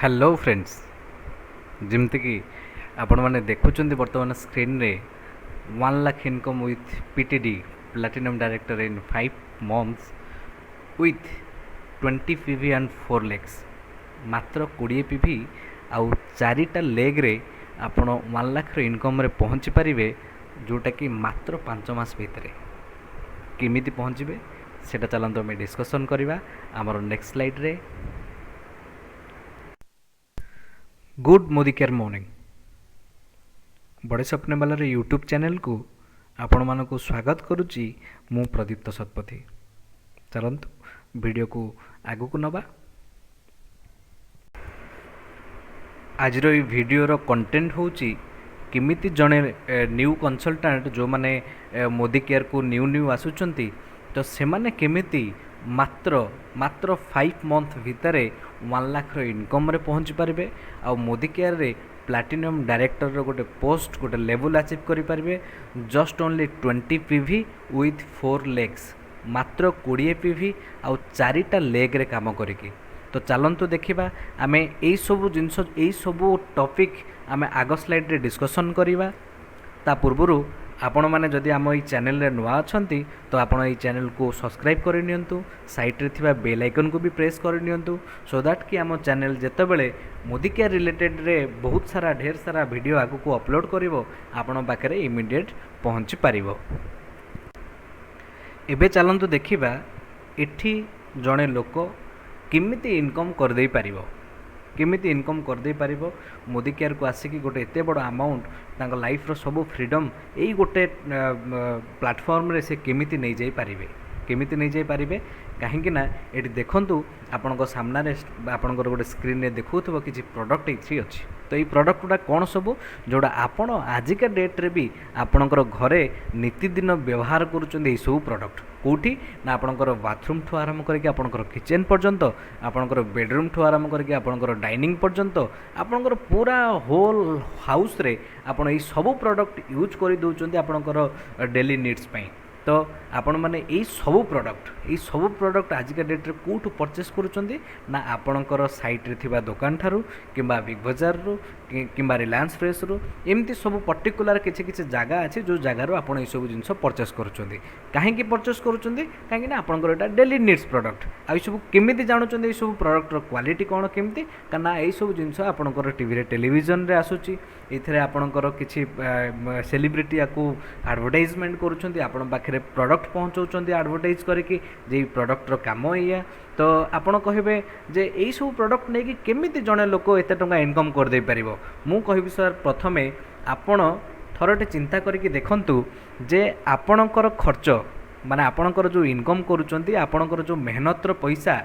Hello friends, ଯେମିତିକି ଆପଣମାନେ ଦେଖୁଛନ୍ତି ବର୍ତ୍ତମାନ ସ୍କ୍ରିନ୍ରେ, 1 lakh income with PTD, Platinum Director, in 5 months with 20 PV and four legs। ମାତ୍ର 20 ପି ଭି ଆଉ ଚାରିଟା ଲେଗ୍ରେ ଆପଣ 1 ଲାଖ୍ର ଇନକମ୍ରେ ପହଞ୍ଚି ପାରିବେ, ଯେଉଁଟାକି ମାତ୍ର 5 ମାସ ଭିତରେ। କେମିତି ପହଞ୍ଚିବେ, ସେଇଟା ଚାଲନ୍ତୁ ଆମେ ଡିସ୍କସନ୍ କରିବା ଆମର ନେକ୍ସଟ ସ୍ଲାଇଡ଼୍ରେ। ଗୁଡ୍ ମୋଦି କେୟାର ମର୍ଣ୍ଣିଂ। ବଡ଼େ ସପନେ ବାଲାର ୟୁଟ୍ୟୁବ୍ ଚ୍ୟାନେଲକୁ ଆପଣମାନଙ୍କୁ ସ୍ୱାଗତ କରୁଛି ମୁଁ ପ୍ରଦୀପ୍ତ ଶତପଥୀ। ଚାଲନ୍ତୁ ଭିଡ଼ିଓକୁ ଆଗକୁ ନେବା। ଆଜିର ଏଇ ଭିଡ଼ିଓର କଣ୍ଟେଣ୍ଟ ହେଉଛି କେମିତି ଜଣେ ନ୍ୟୁ କନସଲଟାଣ୍ଟ, ଯେଉଁମାନେ ମୋଦି କେୟାରକୁ ନ୍ୟୁ ନ୍ୟୁ ଆସୁଛନ୍ତି, ତ ସେମାନେ କେମିତି ମାତ୍ର ମାତ୍ର 5 ମନ୍ଥ ଭିତରେ 1 ଲାଖ୍ର ଇନକମ୍ରେ ପହଞ୍ଚି ପାରିବେ ଆଉ ମୋଦି କେୟାରରେ ପ୍ଲାଟିନମ୍ ଡାଇରେକ୍ଟରର ଗୋଟେ ପୋଷ୍ଟ, ଗୋଟେ ଲେଭେଲ୍ ଆଚିଭ୍ କରିପାରିବେ, just only 20 PV with four legs, ମାତ୍ର 20 ପି ଭି ଆଉ ଚାରିଟା ଲେଗ୍ରେ କାମ କରିକି। ତ ଚାଲନ୍ତୁ ଦେଖିବା ଆମେ ଏଇସବୁ ଜିନିଷ, ଏଇସବୁ ଟପିକ୍ ଆମେ ଆଗ ସ୍ଲାଇଡ଼୍ରେ ଡିସ୍କସନ୍ କରିବା। ତା ପୂର୍ବରୁ ଆପଣମାନେ ଯଦି ଆମ ଏଇ ଚ୍ୟାନେଲରେ ନୂଆ ଅଛନ୍ତି, ତ ଆପଣ ଏଇ ଚ୍ୟାନେଲକୁ ସବସ୍କ୍ରାଇବ୍ କରିନିଅନ୍ତୁ, ସାଇଡ଼୍ରେ ଥିବା ବେଲ୍ ଆଇକନ୍କୁ ବି ପ୍ରେସ୍ କରିନିଅନ୍ତୁ, ସୋ that କି ଆମ ଚ୍ୟାନେଲ ଯେତେବେଳେ ମୋଦି କେୟାର ରିଲେଟେଡ଼୍ରେ ବହୁତ ସାରା, ଢେର ସାରା ଭିଡ଼ିଓ ଆଗକୁ ଅପଲୋଡ଼ କରିବ, ଆପଣଙ୍କ ପାଖରେ ଇମିଡ଼ିଏଟ୍ ପହଞ୍ଚି ପାରିବ। ଏବେ ଚାଲନ୍ତୁ ଦେଖିବା ଏଠି ଜଣେ ଲୋକ କେମିତି ଇନକମ୍ କରିଦେଇ ପାରିବ, କେମିତି ଇନକମ୍ କରିଦେଇ ପାରିବ ମୋଦି କେୟାରକୁ ଆସିକି ଗୋଟେ ଏତେ ବଡ଼ ଆମାଉଣ୍ଟ, ତାଙ୍କ ଲାଇଫ୍ର ସବୁ ଫ୍ରିଡ଼ମ୍ ଏଇ ଗୋଟେ ପ୍ଲାଟଫର୍ମରେ ସେ କେମିତି ନେଇଯାଇପାରିବେ, କେମିତି ନେଇଯାଇପାରିବେ। କାହିଁକି ନା ଏଠି ଦେଖନ୍ତୁ, ଆପଣଙ୍କ ସାମ୍ନାରେ ଆପଣଙ୍କର ଗୋଟେ ସ୍କ୍ରିନ୍ରେ ଦେଖାଉଥିବ କିଛି ପ୍ରଡ଼କ୍ଟ ଏଠି ଅଛି। ତ ଏଇ ପ୍ରଡ଼କ୍ଟ ଗୁଡ଼ା କ'ଣ ସବୁ, ଯେଉଁଟା ଆପଣ ଆଜିକା ଡେଟ୍ରେ ବି ଆପଣଙ୍କର ଘରେ ନୀତିଦିନ ବ୍ୟବହାର କରୁଛନ୍ତି? ଏଇସବୁ ପ୍ରଡ଼କ୍ଟ କେଉଁଠି ନା ଆପଣଙ୍କର ବାଥରୁମ୍ଠୁ ଆରମ୍ଭ କରିକି ଆପଣଙ୍କର କିଚେନ୍ ପର୍ଯ୍ୟନ୍ତ, ଆପଣଙ୍କର ବେଡ଼ରୁମ୍ଠୁ ଆରମ୍ଭ କରିକି ଆପଣଙ୍କର ଡାଇନିଂ ପର୍ଯ୍ୟନ୍ତ, ଆପଣଙ୍କର ପୁରା ହୋଲ୍ ହାଉସ୍ରେ ଆପଣ ଏଇ ସବୁ ପ୍ରଡ଼କ୍ଟ ୟୁଜ୍ କରିଦେଉଛନ୍ତି ଆପଣଙ୍କର ଡେଲି ନିଡ଼୍ସ ପାଇଁ। ତ ଆପଣମାନେ ଏଇ ସବୁ ପ୍ରଡ଼କ୍ଟ ଆଜିକା ଡେଟ୍ରେ କେଉଁଠୁ ପରଚେସ୍ କରୁଛନ୍ତି ନା ଆପଣଙ୍କର ସାଇଟ୍ରେ ଥିବା ଦୋକାନ ଠାରୁ, କିମ୍ବା ବିଗ୍ ବଜାରରୁ, କିମ୍ବା ରିଲାଏନ୍ସ ଫ୍ରେସ୍ରୁ। ଏମିତି ସବୁ ପର୍ଟିକୁଲାର କିଛି କିଛି ଜାଗା ଅଛି, ଯେଉଁ ଜାଗାରୁ ଆପଣ ଏଇସବୁ ଜିନିଷ ପରଚେସ୍ କରୁଛନ୍ତି। କାହିଁକି ପରଚେସ୍ କରୁଛନ୍ତି? କାହିଁକିନା ଆପଣଙ୍କର ଏଇଟା ଡେଲି ନିଡ଼୍ସ ପ୍ରଡ଼କ୍ଟ। ଆଉ ଏଇସବୁ କେମିତି ଜାଣୁଛନ୍ତି ଏଇସବୁ ପ୍ରଡ଼କ୍ଟର କ୍ୱାଲିଟି କ'ଣ କେମିତି? କାରଣ ଏଇସବୁ ଜିନିଷ ଆପଣଙ୍କର ଟିଭିରେ, ଟେଲିଭିଜନରେ ଆସୁଛି। ଏଥିରେ ଆପଣଙ୍କର କିଛି ସେଲିବ୍ରିଟି ୟାକୁ ଆଡ଼ଭର୍ଟାଇଜମେଣ୍ଟ କରୁଛନ୍ତି, ଆପଣଙ୍କ ପାଖରେ ପ୍ରଡ଼କ୍ଟ ପହଞ୍ଚଉଛନ୍ତି ଆଡ଼ଭର୍ଟାଇଜ୍ କରିକି ଯେ ଏଇ ପ୍ରଡ଼କ୍ଟର କାମ ଏଇଆ। ତ ଆପଣ କହିବେ ଯେ ଏଇସବୁ ପ୍ରଡ଼କ୍ଟ ନେଇକି କେମିତି ଜଣେ ଲୋକ ଏତେ ଟଙ୍କା ଇନକମ୍ କରିଦେଇ ପାରିବ? ମୁଁ କହିବି ସାର୍, ପ୍ରଥମେ ଆପଣ ଥରଟେ ଚିନ୍ତା କରିକି ଦେଖନ୍ତୁ ଯେ ଆପଣଙ୍କର ଖର୍ଚ୍ଚ, ମାନେ ଆପଣଙ୍କର ଯେଉଁ ଇନକମ୍ କରୁଛନ୍ତି, ଆପଣଙ୍କର ଯେଉଁ ମେହନତର ପଇସା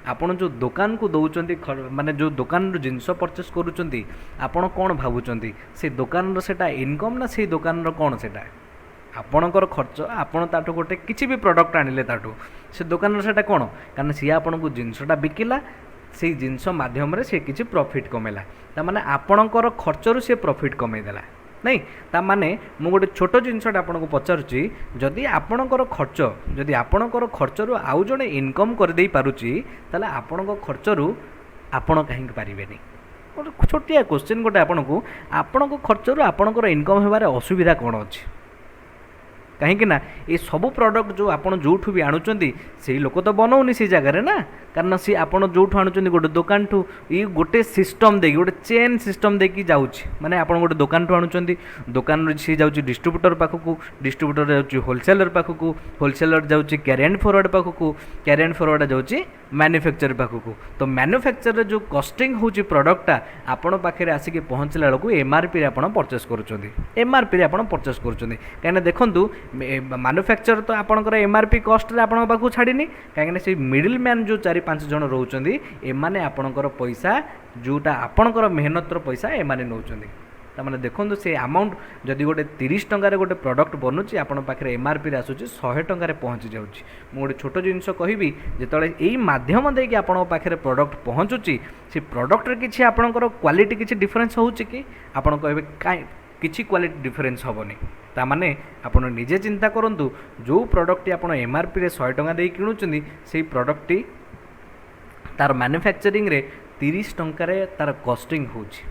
ଆପଣ ଯେଉଁ ଦୋକାନକୁ ଦେଉଛନ୍ତି, ମାନେ ଯେଉଁ ଦୋକାନରୁ ଜିନିଷ ପରଚେସ୍ କରୁଛନ୍ତି, ଆପଣ କ'ଣ ଭାବୁଛନ୍ତି, ସେ ଦୋକାନର ସେଇଟା ଇନକମ୍ ନା ସେଇ ଦୋକାନର କ'ଣ ସେଇଟା ଆପଣଙ୍କର ଖର୍ଚ୍ଚ? ଆପଣ ତାଠୁ ଗୋଟେ କିଛି ବି ପ୍ରଡ଼କ୍ଟ ଆଣିଲେ, ତାଠୁ ସେ ଦୋକାନର ସେଇଟା କ'ଣ? କାରଣ ସିଏ ଆପଣଙ୍କୁ ଜିନିଷଟା ବିକିଲା, ସେଇ ଜିନିଷ ମାଧ୍ୟମରେ ସେ କିଛି ପ୍ରଫିଟ୍ କମେଇଲା। ତାମାନେ ଆପଣଙ୍କର ଖର୍ଚ୍ଚରୁ ସେ ପ୍ରଫିଟ୍ କମେଇଦେଲା, ନାଇଁ? ତାମାନେ ମୁଁ ଗୋଟେ ଛୋଟ ଜିନିଷଟା ଆପଣଙ୍କୁ ପଚାରୁଛି, ଯଦି ଆପଣଙ୍କର ଖର୍ଚ୍ଚରୁ ଆଉ ଜଣେ ଇନକମ୍ କରିଦେଇ ପାରୁଛି, ତାହେଲେ ଆପଣଙ୍କ ଖର୍ଚ୍ଚରୁ ଆପଣ କାହିଁକି ପାରିବେନି? ଗୋଟେ ଛୋଟିଆ କୋଶ୍ଚିନ୍ ଗୋଟେ ଆପଣଙ୍କୁ। ଆପଣଙ୍କ ଖର୍ଚ୍ଚରୁ ଆପଣଙ୍କର ଇନକମ୍ ହେବାରେ ଅସୁବିଧା କ'ଣ ଅଛି? କାହିଁକି ନା ଏ ସବୁ ପ୍ରଡ଼କ୍ଟ ଯେଉଁ ଆପଣ ଯେଉଁଠୁ ବି ଆଣୁଛନ୍ତି, ସେଇ ଲୋକ ତ ବନଉନି ସେଇ ଜାଗାରେ ନା। କାରଣ ସିଏ ଆପଣ ଯେଉଁଠୁ ଆଣୁଛନ୍ତି ଗୋଟେ ଦୋକାନଠୁ, ଏଇ ଗୋଟେ ସିଷ୍ଟମ୍ ଦେଇକି, ଗୋଟେ ଚେନ୍ ସିଷ୍ଟମ୍ ଦେଇକି ଯାଉଛି। ମାନେ ଆପଣ ଗୋଟେ ଦୋକାନଠୁ ଆଣୁଛନ୍ତି, ଦୋକାନରୁ ସିଏ ଯାଉଛି ଡିଷ୍ଟ୍ରିବ୍ୟୁଟର ପାଖକୁ, ଡିଷ୍ଟ୍ରିବ୍ୟୁଟର ଯାଉଛି ହୋଲସେଲର ପାଖକୁ, ହୋଲସେଲର ଯାଉଛି କ୍ୟାରି ଆଣ୍ଡ ଫରୱାର୍ଡ଼ ପାଖକୁ, କ୍ୟାରି ଆଣ୍ଡ ଫରୱାର୍ଡ଼ ଯାଉଛି ମ୍ୟାନୁଫ୍ୟାକ୍ଚର ପାଖକୁ। ତ ମ୍ୟାନୁଫ୍ୟାକ୍ଚରରେ ଯେଉଁ କଷ୍ଟିଂ ହେଉଛି, ପ୍ରଡ଼କ୍ଟଟା ଆପଣ ପାଖରେ ଆସିକି ପହଞ୍ଚିଲା ବେଳକୁ ଏମ୍ଆର୍ପିରେ ଆପଣ ପରଚେସ୍ କରୁଛନ୍ତି, ଏମ୍ଆର୍ପିରେ ଆପଣ ପରଚେସ୍ କରୁଛନ୍ତି। କାହିଁକିନା ଦେଖନ୍ତୁ, ମାନୁଫ୍ୟାକ୍ଚର ତ ଆପଣଙ୍କର ଏମ୍ଆର୍ପି କଷ୍ଟରେ ଆପଣଙ୍କ ପାଖକୁ ଛାଡ଼ିନି। କାହିଁକିନା ସେଇ ମିଡ଼ିଲ୍ ମ୍ୟାନ୍ ଯେଉଁ ଚାରି ପାଞ୍ଚ ଜଣ ରହୁଛନ୍ତି, ଏମାନେ ଆପଣଙ୍କର ପଇସା, ଯେଉଁଟା ଆପଣଙ୍କର ମେହନତର ପଇସା, ଏମାନେ ନେଉଛନ୍ତି। ତାମାନେ ଦେଖନ୍ତୁ, ସେ ଆମାଉଣ୍ଟ ଯଦି ଗୋଟେ 30 ଟଙ୍କାରେ ଗୋଟେ ପ୍ରଡ଼କ୍ଟ ବନୁଛି, ଆପଣଙ୍କ ପାଖରେ ଏମ୍ଆର୍ପିରେ ଆସୁଛି, 100 ଟଙ୍କାରେ ପହଞ୍ଚି ଯାଉଛି। ମୁଁ ଗୋଟେ ଛୋଟ ଜିନିଷ କହିବି, ଯେତେବେଳେ ଏଇ ମାଧ୍ୟମ ଦେଇକି ଆପଣଙ୍କ ପାଖରେ ପ୍ରଡ଼କ୍ଟ ପହଞ୍ଚୁଛି, ସେ ପ୍ରଡ଼କ୍ଟରେ କିଛି ଆପଣଙ୍କର କ୍ୱାଲିଟି କିଛି ଡିଫରେନ୍ସ ହେଉଛି କି? ଆପଣ କହିବେ କାଇଁ, କିଛି କ୍ୱାଲିଟି ଡିଫରେନ୍ସ ହେବନି। ତାମାନେ ଆପଣ ନିଜେ ଚିନ୍ତା କରନ୍ତୁ, ଯେଉଁ ପ୍ରଡ଼କ୍ଟଟି ଆପଣ ଏମ୍ଆର୍ପିରେ 100 ଟଙ୍କା ଦେଇ କିଣୁଛନ୍ତି, ସେଇ ପ୍ରଡ଼କ୍ଟଟି ତାର ମ୍ୟାନୁଫ୍ୟାକ୍ଚରିଂରେ 30 ଟଙ୍କାରେ ତା'ର କଷ୍ଟିଂ ହେଉଛି।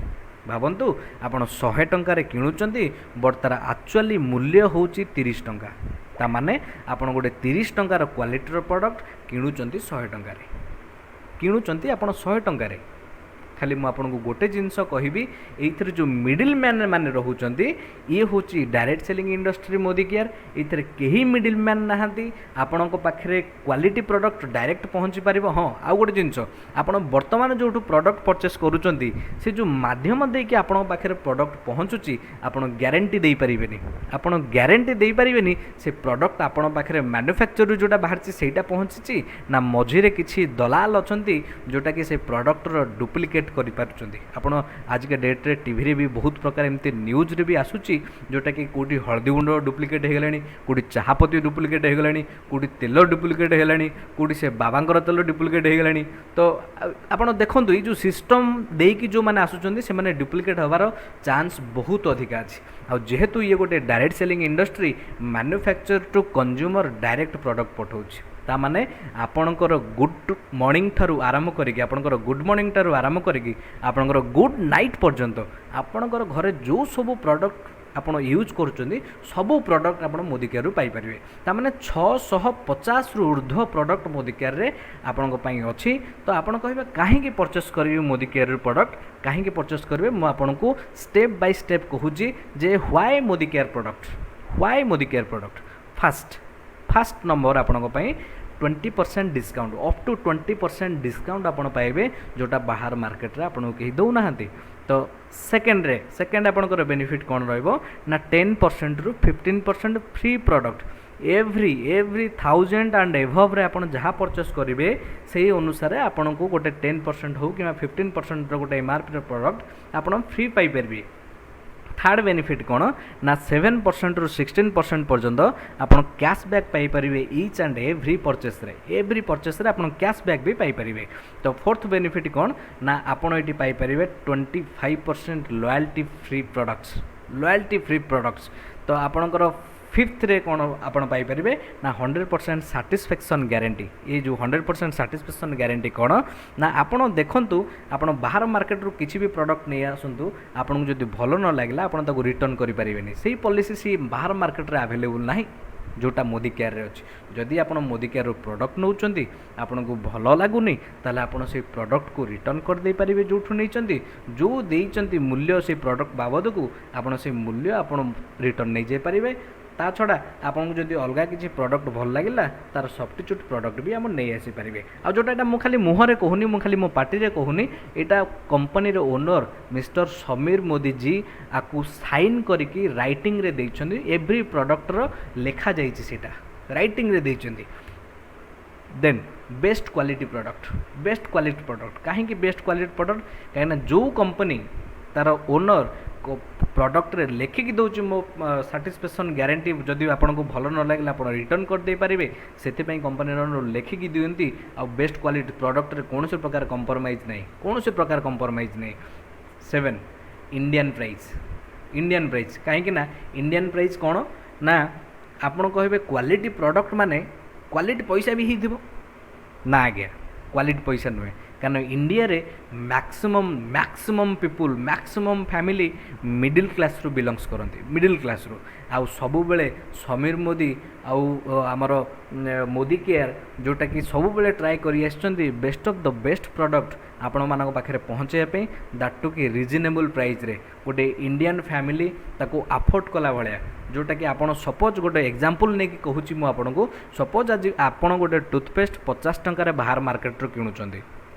ଭାବନ୍ତୁ, ଆପଣ 100 ଟଙ୍କାରେ କିଣୁଛନ୍ତି, ବଟ୍ ତା'ର ଆକ୍ଚୁଆଲି ମୂଲ୍ୟ ହେଉଛି 30 ଟଙ୍କା। ତାମାନେ ଆପଣ ଗୋଟେ 30 ଟଙ୍କାର କ୍ୱାଲିଟିର ପ୍ରଡ଼କ୍ଟ କିଣୁଛନ୍ତି 100 ଟଙ୍କାରେ, କିଣୁଛନ୍ତି ଆପଣ 100 ଟଙ୍କାରେ। ଖାଲି ମୁଁ ଆପଣଙ୍କୁ ଗୋଟେ ଜିନିଷ କହିବି, ଏଇଥିରେ ଯେଉଁ ମିଡ଼ିଲ୍ ମ୍ୟାନ୍ ମାନେ ରହୁଛନ୍ତି, ଇଏ ହେଉଛି direct selling industry Modi care. ଏଇଥିରେ କେହି ମିଡ଼ିଲ୍ ମ୍ୟାନ୍ ନାହାନ୍ତି। ଆପଣଙ୍କ ପାଖରେ କ୍ୱାଲିଟି ପ୍ରଡ଼କ୍ଟ ଡାଇରେକ୍ଟ ପହଞ୍ଚି ପାରିବ। ହଁ, ଆଉ ଗୋଟେ ଜିନିଷ, ଆପଣ ବର୍ତ୍ତମାନ ଯେଉଁଠୁ ପ୍ରଡ଼କ୍ଟ ପରଚେସ୍ କରୁଛନ୍ତି, ସେ ଯେଉଁ ମାଧ୍ୟମ ଦେଇକି ଆପଣଙ୍କ ପାଖରେ ପ୍ରଡ଼କ୍ଟ ପହଞ୍ଚୁଛି, ଆପଣ ଗ୍ୟାରେଣ୍ଟି ଦେଇପାରିବେନି, ଆପଣ ଗ୍ୟାରେଣ୍ଟି ଦେଇପାରିବେନି ସେ ପ୍ରଡ଼କ୍ଟ ଆପଣଙ୍କ ପାଖରେ ମ୍ୟାନୁଫ୍ୟାକ୍ଚରରୁ ଯେଉଁଟା ବାହାରିଛି ସେଇଟା ପହଞ୍ଚିଛି ନା ମଝିରେ କିଛି ଦଲାଲ ଅଛନ୍ତି, ଯେଉଁଟାକି ସେ ପ୍ରଡ଼କ୍ଟର ଡୁପ୍ଲିକେଟ୍ କରିପାରୁଛନ୍ତି। ଆପଣ ଆଜିକା ଡେଟ୍ରେ ଟିଭିରେ ବି ବହୁତ ପ୍ରକାର ଏମିତି ନ୍ୟୁଜ୍ରେ ବି ଆସୁଛି, ଯେଉଁଟାକି କେଉଁଠି ହଳଦୀ ଗୁଣ୍ଡ ଡୁପ୍ଲିକେଟ୍ ହେଇଗଲାଣି, କେଉଁଠି ଚାହାପତି ଡୁପ୍ଲିକେଟ୍ ହେଇଗଲାଣି, କେଉଁଠି ତେଲ ଡୁପ୍ଲିକେଟ୍ ହେଇଗଲାଣି, କେଉଁଠି ସେ ବାବାଙ୍କର ତେଲ ଡୁପ୍ଲିକେଟ୍ ହେଇଗଲାଣି। ତ ଆପଣ ଦେଖନ୍ତୁ, ଏଇ ଯେଉଁ ସିଷ୍ଟମ୍ ଦେଇକି ଯେଉଁମାନେ ଆସୁଛନ୍ତି, ସେମାନେ ଡୁପ୍ଲିକେଟ୍ ହେବାର ଚାନ୍ସ ବହୁତ ଅଧିକା ଅଛି। ଆଉ ଯେହେତୁ ଇଏ ଗୋଟେ direct selling industry, manufacture two consumer direct product ପଠାଉଛି। ତାମାନେ ଆପଣଙ୍କର ଗୁଡ୍ ମର୍ଣ୍ଣିଂ ଠାରୁ ଆରମ୍ଭ କରିକି, ଆପଣଙ୍କର ଗୁଡ୍ ମର୍ଣ୍ଣିଂ ଠାରୁ ଆରମ୍ଭ କରିକି ଆପଣଙ୍କର ଗୁଡ୍ ନାଇଟ୍ ପର୍ଯ୍ୟନ୍ତ, ଆପଣଙ୍କର ଘରେ ଯେଉଁ ସବୁ ପ୍ରଡ଼କ୍ଟ ଆପଣ ୟୁଜ୍ କରୁଛନ୍ତି, ସବୁ ପ୍ରଡ଼କ୍ଟ ଆପଣ ମୋଦି କେୟାରରୁ ପାଇପାରିବେ। ତାମାନେ 650ରୁ ଉର୍ଦ୍ଧ୍ୱ ପ୍ରଡ଼କ୍ଟ ମୋଦି କେୟାରରେ ଆପଣଙ୍କ ପାଇଁ ଅଛି। ତ ଆପଣ କହିବେ, କାହିଁକି ପରଚେସ୍ କରିବି ମୋଦି କେୟାରରୁ ପ୍ରଡ଼କ୍ଟ? କାହିଁକି ପରଚେସ୍ କରିବେ? ମୁଁ ଆପଣଙ୍କୁ ଷ୍ଟେପ୍ ବାଇ ଷ୍ଟେପ୍ କହୁଛି ଯେ why Modicare product, why Modicare product? First number, ଆପଣଙ୍କ ପାଇଁ 20% discount, up to 20% discount ଆପଣ ପାଇବେ, ଯେଉଁଟା ବାହାର ମାର୍କେଟରେ ଆପଣଙ୍କୁ କେହି ଦେଉନାହାନ୍ତି। ତ ସେକେଣ୍ଡ ଆପଣଙ୍କର ବେନିଫିଟ୍ କ'ଣ ରହିବ ନା 10%ରୁ 15% free product every 1000 and ଏବଭରେ ଆପଣ ଯାହା ପରଚେସ୍ କରିବେ, ସେଇ ଅନୁସାରେ ଆପଣଙ୍କୁ ଗୋଟେ 10% ହେଉ କିମ୍ବା 15%ର ଗୋଟେ ଏମ୍ଆର୍ପିର ପ୍ରଡ଼କ୍ଟ ଆପଣ ଫ୍ରି ପାଇପାରିବେ। ଥାର୍ଡ଼ ବେନିଫିଟ୍ କ'ଣ ନା 7%ରୁ 16% ପର୍ଯ୍ୟନ୍ତ ଆପଣ କ୍ୟାସବ୍ୟାକ୍ ପାଇପାରିବେ ଇଚ୍ ଆଣ୍ଡ ଏଭ୍ରି ପରଚେସ୍ରେ। ଏଭ୍ରି ପରଚେସ୍ରେ ଆପଣ କ୍ୟାସବ୍ୟାକ୍ ବି ପାଇପାରିବେ। ତ ଫୋର୍ଥ ବେନିଫିଟ୍ କ'ଣ ନା ଆପଣ ଏଇଠି ପାଇପାରିବେ 25% loyalty free products, loyalty free products। ତ ଆପଣଙ୍କର ଫିଫ୍ଥରେ କ'ଣ ଆପଣ ପାଇପାରିବେ ନା 100% ସାଟିସ୍ଫ୍ୟାକ୍ସନ୍ ଗ୍ୟାରେଣ୍ଟି। ଏଇ ଯେଉଁ 100% ସାଟିସ୍ଫ୍ୟାକ୍ସନ୍ ଗ୍ୟାରେଣ୍ଟି କ'ଣ ନା ଆପଣ ଦେଖନ୍ତୁ, ଆପଣ ବାହାର ମାର୍କେଟରୁ କିଛି ବି ପ୍ରଡ଼କ୍ଟ ନେଇ ଆସନ୍ତୁ, ଆପଣଙ୍କୁ ଯଦି ଭଲ ନ ଲାଗିଲା, ଆପଣ ତାକୁ ରିଟର୍ନ କରିପାରିବେନି। ସେଇ ପଲିସି ସିଏ ବାହାର ମାର୍କେଟରେ ଆଭେଲେବୁଲ୍ ନାହିଁ, ଯେଉଁଟା ମୋଦି କେୟାରରେ ଅଛି। ଯଦି ଆପଣ ମୋଦି କେୟାରରୁ ପ୍ରଡ଼କ୍ଟ ନେଉଛନ୍ତି, ଆପଣଙ୍କୁ ଭଲ ଲାଗୁନି, ତାହେଲେ ଆପଣ ସେଇ ପ୍ରଡ଼କ୍ଟକୁ ରିଟର୍ନ କରିଦେଇପାରିବେ। ଯେଉଁଠୁ ନେଇଛନ୍ତି, ଯେଉଁ ଦେଇଛନ୍ତି ମୂଲ୍ୟ ସେଇ ପ୍ରଡ଼କ୍ଟ ବାବଦକୁ, ଆପଣ ସେଇ ମୂଲ୍ୟ ଆପଣ ରିଟର୍ନ ନେଇଯାଇପାରିବେ। ତା ଛଡ଼ା ଆପଣଙ୍କୁ ଯଦି ଅଲଗା କିଛି ପ୍ରଡ଼କ୍ଟ ଭଲ ଲାଗିଲା, ତା'ର ସବଷ୍ଟିଚ୍ୟୁଟ୍ ପ୍ରଡ଼କ୍ଟ ବି ଆପଣ ନେଇ ଆସିପାରିବେ। ଆଉ ଯେଉଁଟା ଏଇଟା ମୁଁ ଖାଲି ମୁହଁରେ କହୁନି, ମୁଁ ଖାଲି ମୋ ପାଟିରେ କହୁନି, ଏଇଟା କମ୍ପାନୀର ଓନର୍ ମିଷ୍ଟର ସମୀର ମୋଦିଜୀ ଆକୁ ସାଇନ୍ କରିକି ରାଇଟିଂରେ ଦେଇଛନ୍ତି। ଏଭ୍ରି ପ୍ରଡ଼କ୍ଟର ଲେଖାଯାଇଛି, ସେଇଟା ରାଇଟିଂରେ ଦେଇଛନ୍ତି। Then best quality product, best quality product। କାହିଁକି ବେଷ୍ଟ କ୍ୱାଲିଟି ପ୍ରଡ଼କ୍ଟ? କାହିଁକିନା ଯେଉଁ କମ୍ପାନୀ ତା'ର ଓନର୍ ପ୍ରଡ଼କ୍ଟରେ ଲେଖିକି ଦେଉଛି ମୋ ସାଟିସ୍ଫ୍ୟାକ୍ସନ୍ ଗ୍ୟାରେଣ୍ଟି, ଯଦି ଆପଣଙ୍କୁ ଭଲ ନ ଲାଗିଲା ଆପଣ ରିଟର୍ନ କରିଦେଇପାରିବେ, ସେଥିପାଇଁ କମ୍ପାନୀର ଲେଖିକି ଦିଅନ୍ତି। ଆଉ ବେଷ୍ଟ କ୍ୱାଲିଟି ପ୍ରଡ଼କ୍ଟରେ କୌଣସି ପ୍ରକାର କମ୍ପ୍ରମାଇଜ୍ ନାହିଁ, କୌଣସି ପ୍ରକାର କମ୍ପ୍ରମାଇଜ୍ ନାହିଁ। Seven, Indian price, Indian price। କାହିଁକି ନା ଇଣ୍ଡିଆନ୍ ପ୍ରାଇସ୍ କ'ଣ ନା ଆପଣ କହିବେ, କ୍ୱାଲିଟି ପ୍ରଡ଼କ୍ଟ ମାନେ କ୍ୱାଲିଟି ପଇସା ବି ହେଇଥିବ। ନା ଆଜ୍ଞା, କ୍ୱାଲିଟି ପଇସା ନୁହେଁ। କାରଣ ଇଣ୍ଡିଆରେ maximum people, maximum family middle କ୍ଲାସ୍ରୁ belongs କରନ୍ତି, ମିଡ଼ିଲ୍ କ୍ଲାସ୍ରୁ। ଆଉ ସବୁବେଳେ ସମୀର ମୋଦି ଆଉ ଆମର ମୋଦି କେୟାର ଯେଉଁଟାକି ସବୁବେଳେ ଟ୍ରାଏ କରି ଆସିଛନ୍ତି best of the best product ଆପଣମାନଙ୍କ ପାଖରେ ପହଞ୍ଚାଇବା ପାଇଁ, that two କି ରିଜନେବୁଲ୍ ପ୍ରାଇସ୍ରେ, ଗୋଟେ ଇଣ୍ଡିଆନ୍ ଫ୍ୟାମିଲି ତାକୁ ଆଫୋର୍ଡ଼ କଲା ଭଳିଆ। ଯେଉଁଟାକି ଆପଣ ସପୋଜ୍ ଗୋଟେ ଏକ୍ଜାମ୍ପଲ୍ ନେଇକି କହୁଛି ମୁଁ ଆପଣଙ୍କୁ, ସପୋଜ୍ ଆଜି ଆପଣ ଗୋଟେ ଟୁଥପେଷ୍ଟ 50 ଟଙ୍କାରେ ବାହାର ମାର୍କେଟରୁ କିଣୁଛନ୍ତି,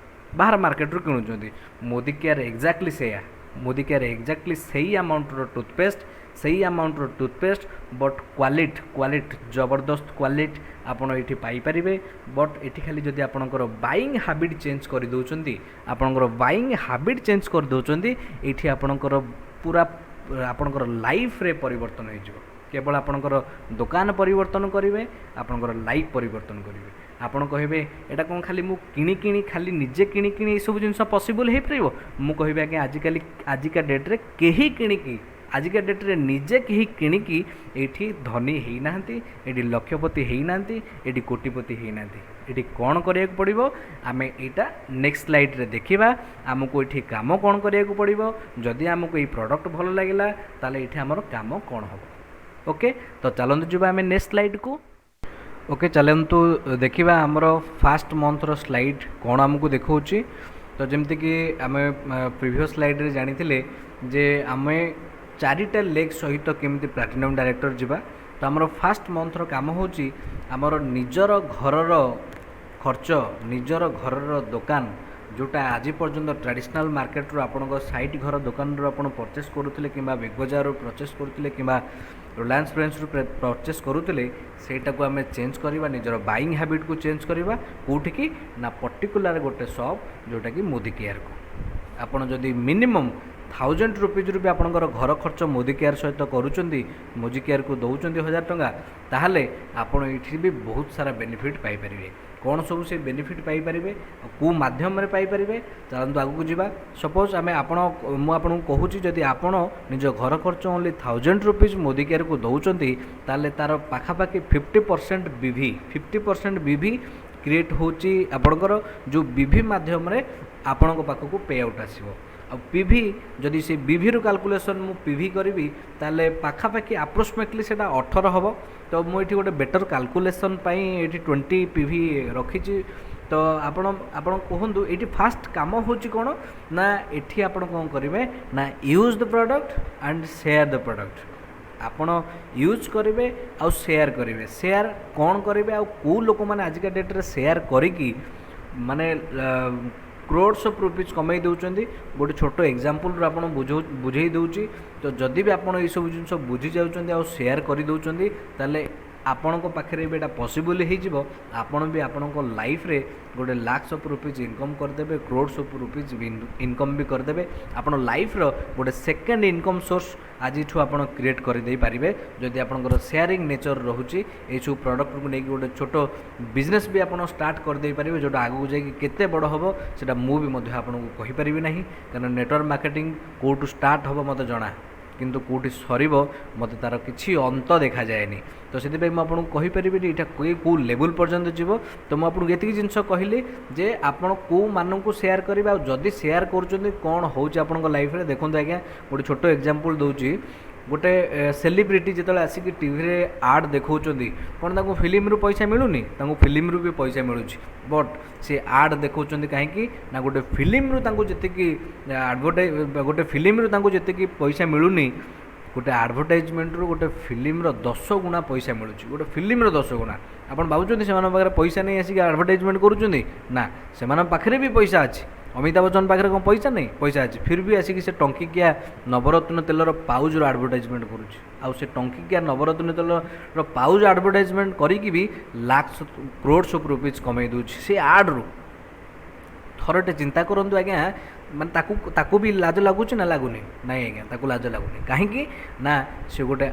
ବାହାର ମାର୍କେଟରୁ କିଣୁଛନ୍ତି, ମୋଦି କେୟାର ଏକ୍ଜାକ୍ଟଲି ସେଇଆ। ମୋଦି କେୟାର ଏକ୍ଜାକ୍ଟଲି ସେଇ ଆମାଉଣ୍ଟର ଟୁଥପେଷ୍ଟ, ସେଇ ଆମାଉଣ୍ଟର ଟୁଥପେଷ୍ଟ, ବଟ୍ କ୍ୱାଲିଟି ଜବରଦସ୍ତ କ୍ୱାଲିଟି ଆପଣ ଏଇଠି ପାଇପାରିବେ। ବଟ୍ ଏଠି ଖାଲି ଯଦି ଆପଣଙ୍କର ବାଇଂ ହାବିଟ୍ ଚେଞ୍ଜ କରିଦେଉଛନ୍ତି, ଆପଣଙ୍କର ବାଇଂ ହାବିଟ୍ ଚେଞ୍ଜ କରିଦେଉଛନ୍ତି, ଏଇଠି ଆପଣଙ୍କର ପୁରା ଆପଣଙ୍କର ଲାଇଫରେ ପରିବର୍ତ୍ତନ ହେଇଯିବ। କେବଳ ଆପଣଙ୍କର ଦୋକାନ ପରିବର୍ତ୍ତନ କରିବେ, ଆପଣଙ୍କର ଲାଇଫ୍ ପରିବର୍ତ୍ତନ କରିବେ। ଆପଣ କହିବେ, ଏଇଟା କ'ଣ ଖାଲି ମୁଁ କିଣି କିଣି, ଖାଲି ନିଜେ କିଣି କିଣି ଏସବୁ ଜିନିଷ ପସିବଲ୍ ହେଇପାରିବ? ମୁଁ କହିବି ଆଜ୍ଞା, ଆଜିକାଲି ଆଜିକା ଡେଟ୍ରେ କେହି କିଣିକି, ଆଜିକା ଡେଟ୍ରେ ନିଜେ କେହି କିଣିକି ଏଇଠି ଧନୀ ହେଇନାହାନ୍ତି, ଏଇଠି ଲକ୍ଷପତି ହେଇନାହାନ୍ତି, ଏଇଠି କୋଟିପତି ହେଇନାହାନ୍ତି। ଏଠି କ'ଣ କରିବାକୁ ପଡ଼ିବ, ଆମେ ଏଇଟା ନେକ୍ସଟ ସ୍ଲାଇଡ଼୍ରେ ଦେଖିବା। ଆମକୁ ଏଠି କାମ କ'ଣ କରିବାକୁ ପଡ଼ିବ? ଯଦି ଆମକୁ ଏଇ ପ୍ରଡ଼କ୍ଟ ଭଲ ଲାଗିଲା, ତାହେଲେ ଏଇଠି ଆମର କାମ କ'ଣ ହେବ? ଓକେ, ତ ଚାଲନ୍ତୁ ଯିବା ଆମେ ନେକ୍ସଟ ସ୍ଲାଇଡ଼୍କୁ। ଓକେ, ଚାଲନ୍ତୁ ଦେଖିବା ଆମର ଫାଷ୍ଟ ମନ୍ଥର ସ୍ଲାଇଡ଼୍ କ'ଣ ଆମକୁ ଦେଖାଉଛି। ତ ଯେମିତିକି ଆମେ ପ୍ରିଭିୟସ୍ ସ୍ଲାଇଡ଼୍ରେ ଜାଣିଥିଲେ ଯେ ଆମେ ଚାରିଟା ଲେଗ୍ ସହିତ କେମିତି ପ୍ଲାଟିନମ୍ ଡାଇରେକ୍ଟର ଯିବା। ତ ଆମର ଫାଷ୍ଟ ମନ୍ଥର କାମ ହେଉଛି ଆମର ନିଜର ଘରର ଖର୍ଚ୍ଚ, ନିଜର ଘରର ଦୋକାନ, ଯେଉଁଟା ଆଜି ପର୍ଯ୍ୟନ୍ତ ଟ୍ରାଡ଼ିସନାଲ୍ ମାର୍କେଟରୁ, ଆପଣଙ୍କ ସାଇଟ୍ ଘର ଦୋକାନରୁ ଆପଣ ପରଚେସ୍ କରୁଥିଲେ, କିମ୍ବା ବିଗ୍ ବଜାରରୁ ପରଚେସ୍ କରୁଥିଲେ, କିମ୍ବା ରିଲାଏନ୍ସ ଫ୍ରେଣ୍ଡସରୁ ପରଚେସ୍ କରୁଥିଲେ, ସେଇଟାକୁ ଆମେ ଚେଞ୍ଜ କରିବା। ନିଜର ବାଇଂ ହ୍ୟାବିଟ୍କୁ ଚେଞ୍ଜ କରିବା। କେଉଁଠିକି ନା ପର୍ଟିକୁଲାର ଗୋଟେ ସପ୍, ଯେଉଁଟାକି ମୋଦି କେୟାରକୁ। ଆପଣ ଯଦି ମିନିମମ୍ 1000 ରୁପିଜ୍ରୁ ବି ଆପଣଙ୍କର ଘର ଖର୍ଚ୍ଚ ମୋଦି କେୟାର ସହିତ କରୁଛନ୍ତି, ମୋଦି କେୟାରକୁ ଦେଉଛନ୍ତି 1000 ଟଙ୍କା, ତାହେଲେ ଆପଣ ଏଇଠି ବି ବହୁତ ସାରା ବେନିଫିଟ୍ ପାଇପାରିବେ। କ'ଣ ସବୁ ସେ ବେନିଫିଟ୍ ପାଇପାରିବେ ଆଉ କେଉଁ ମାଧ୍ୟମରେ ପାଇପାରିବେ, ଚାଲନ୍ତୁ ଆଗକୁ ଯିବା। ସପୋଜ୍ ଆମେ ଆପଣ ମୁଁ ଆପଣଙ୍କୁ କହୁଛି, ଯଦି ଆପଣ ନିଜ ଘର ଖର୍ଚ୍ଚ ଓନ୍ଲି 1000 ରୁପିଜ୍ ମୋଦି କେୟାରକୁ ଦେଉଛନ୍ତି, ତାହେଲେ ତା'ର ପାଖାପାଖି 50% BV, 50% BV create ହେଉଛି ଆପଣଙ୍କର, ଯେଉଁ ବିଭି ମାଧ୍ୟମରେ ଆପଣଙ୍କ ପାଖକୁ ପେ ଆଉଟ୍ ଆସିବ। ଆଉ ପିଭି, ଯଦି ସେ ବିଭିରୁ କାଲକୁଲେସନ୍ ମୁଁ ପିଭି କରିବି, ତାହେଲେ ପାଖାପାଖି ଆପ୍ରୋକ୍ସିମେଟଲି ସେଇଟା 18 ହେବ। ତ ମୁଁ ଏଇଠି ଗୋଟେ ବେଟର୍ କାଲକୁଲେସନ୍ ପାଇଁ ଏଇଠି 20 ପିଭି ରଖିଛି। ତ ଆପଣ କୁହନ୍ତୁ, ଏଇଠି ଫାଷ୍ଟ କାମ ହେଉଛି କ'ଣ ନା ଏଠି ଆପଣ କ'ଣ କରିବେ ନା use the product and share the product। ଆପଣ ୟୁଜ୍ କରିବେ ଆଉ ସେୟାର କରିବେ। ସେୟାର କ'ଣ କରିବେ ଆଉ କେଉଁ ଲୋକମାନେ ଆଜିକା ଡେଟ୍ରେ ସେୟାର କରିକି ମାନେ କ୍ରୋର୍ସ ଅଫ୍ ରୁପିଜ୍ କମେଇ ଦେଉଛନ୍ତି, ଗୋଟେ ଛୋଟ ଏକ୍ଜାମ୍ପଲ୍ରୁ ଆପଣ ବୁଝେଇ ଦେଉଛି। ତ ଯଦି ବି ଆପଣ ଏଇସବୁ ଜିନିଷ ବୁଝି ଯାଉଛନ୍ତି ଆଉ ସେୟାର କରିଦେଉଛନ୍ତି, ତାହେଲେ ଆପଣଙ୍କ ପାଖରେ ବି ଏଇଟା ପସିବଲ୍ ହେଇଯିବ। ଆପଣ ବି ଆପଣଙ୍କ ଲାଇଫ୍ରେ ଗୋଟେ ଲାକ୍ସ ଅଫ୍ ରୁପିଜ୍ ଇନକମ୍ କରିଦେବେ, କ୍ରୋର୍ସ ଅଫ୍ ରୁପିଜ୍ ଇନକମ୍ ବି କରିଦେବେ। ଆପଣ ଲାଇଫ୍ର ଗୋଟେ ସେକେଣ୍ଡ ଇନକମ୍ ସୋର୍ସ ଆଜିଠୁ ଆପଣ କ୍ରିଏଟ୍ କରିଦେଇ ପାରିବେ, ଯଦି ଆପଣଙ୍କର ସେୟାରିଂ ନେଚର୍ ରହୁଛି। ଏଇସବୁ ପ୍ରଡ଼କ୍ଟକୁ ନେଇକି ଗୋଟେ ଛୋଟ ବିଜନେସ୍ ବି ଆପଣ ଷ୍ଟାର୍ଟ କରିଦେଇ ପାରିବେ, ଯେଉଁଟା ଆଗକୁ ଯାଇକି କେତେ ବଡ଼ ହେବ, ସେଇଟା ମୁଁ ବି ମଧ୍ୟ ଆପଣଙ୍କୁ କହିପାରିବି ନାହିଁ। କାରଣ ନେଟୱାର୍କ ମାର୍କେଟିଂ କେଉଁଠୁ ଷ୍ଟାର୍ଟ ହେବ ମୋତେ ଜଣା, କିନ୍ତୁ କେଉଁଠି ସରିବ ମୋତେ ତା'ର କିଛି ଅନ୍ତ ଦେଖାଯାଏନି। ତ ସେଥିପାଇଁ ମୁଁ ଆପଣଙ୍କୁ କହିପାରିବିନି ଏଇଟା କେଉଁ ଲେବୁଲ୍ ପର୍ଯ୍ୟନ୍ତ ଯିବ। ତ ମୁଁ ଆପଣଙ୍କୁ ଏତିକି ଜିନିଷ କହିଲି ଯେ ଆପଣ କେଉଁମାନଙ୍କୁ ସେୟାର କରିବେ ଆଉ ଯଦି ସେୟାର କରୁଛନ୍ତି, କ'ଣ ହେଉଛି ଆପଣଙ୍କ ଲାଇଫ୍ରେ। ଦେଖନ୍ତୁ ଆଜ୍ଞା, ଗୋଟେ ଛୋଟ ଏକ୍ଜାମ୍ପଲ୍ ଦେଉଛି। ଗୋଟେ ସେଲିବ୍ରିଟି ଯେତେବେଳେ ଆସିକି ଟିଭିରେ ଆଡ଼୍ ଦେଖାଉଛନ୍ତି, କ'ଣ ତାଙ୍କୁ ଫିଲ୍ମରୁ ପଇସା ମିଳୁନି? ତାଙ୍କୁ ଫିଲ୍ମରୁ ବି ପଇସା ମିଳୁଛି। ବଟ୍ ସେ ଆଡ଼୍ ଦେଖାଉଛନ୍ତି କାହିଁକି ନା ଗୋଟେ ଫିଲ୍ମରୁ ତାଙ୍କୁ ଯେତିକି ଆଡ଼ଭର୍ଟାଇଜ୍, ଗୋଟେ ଫିଲ୍ମରୁ ତାଙ୍କୁ ଯେତିକି ପଇସା ମିଳୁନି, ଗୋଟେ ଆଡ଼ଭର୍ଟାଇଜମେଣ୍ଟରୁ ଗୋଟେ ଫିଲ୍ମର 10 ଗୁଣା ପଇସା ମିଳୁଛି। ଗୋଟେ ଫିଲ୍ମର 10 ଗୁଣା। ଆପଣ ଭାବୁଛନ୍ତି ସେମାନଙ୍କ ପାଖରେ ପଇସା ନେଇ ଆସିକି ଆଡ଼ଭର୍ଟାଇଜମେଣ୍ଟ କରୁଛନ୍ତି? ନା, ସେମାନଙ୍କ ପାଖରେ ବି ପଇସା ଅଛି। ଅମିତାଭ ବଚ୍ଚନ ପାଖରେ କ'ଣ ପଇସା ନାହିଁ? ପଇସା ଅଛି। ଫିର୍ ବି ଆସିକି ସେ ଟଙ୍କିକିଆ ନବରତ୍ନ ତେଲର ପାଉଜ୍ର ଆଡ଼ଭର୍ଟାଇଜମେଣ୍ଟ କରୁଛି। ଆଉ ସେ ଟଙ୍କିକିଆ ନବରତ୍ନ ତେଲର ପାଉଜ୍ ଆଡ଼ଭର୍ଟାଇଜମେଣ୍ଟ କରିକି ବି ଲାକ୍ସ କ୍ରୋର୍ସ ଅଫ୍ ରୁପିଜ୍ କମେଇ ଦେଉଛି ସେ ଆଡ଼୍ରୁ। ଥରଟେ ଚିନ୍ତା କରନ୍ତୁ ଆଜ୍ଞା, ମାନେ ତାକୁ ବି ଲାଜ ଲାଗୁଛି ନା ଲାଗୁନି? ନାଇଁ ଆଜ୍ଞା, ତାକୁ ଲାଜ ଲାଗୁନି। କାହିଁକି ନା ସେ ଗୋଟେ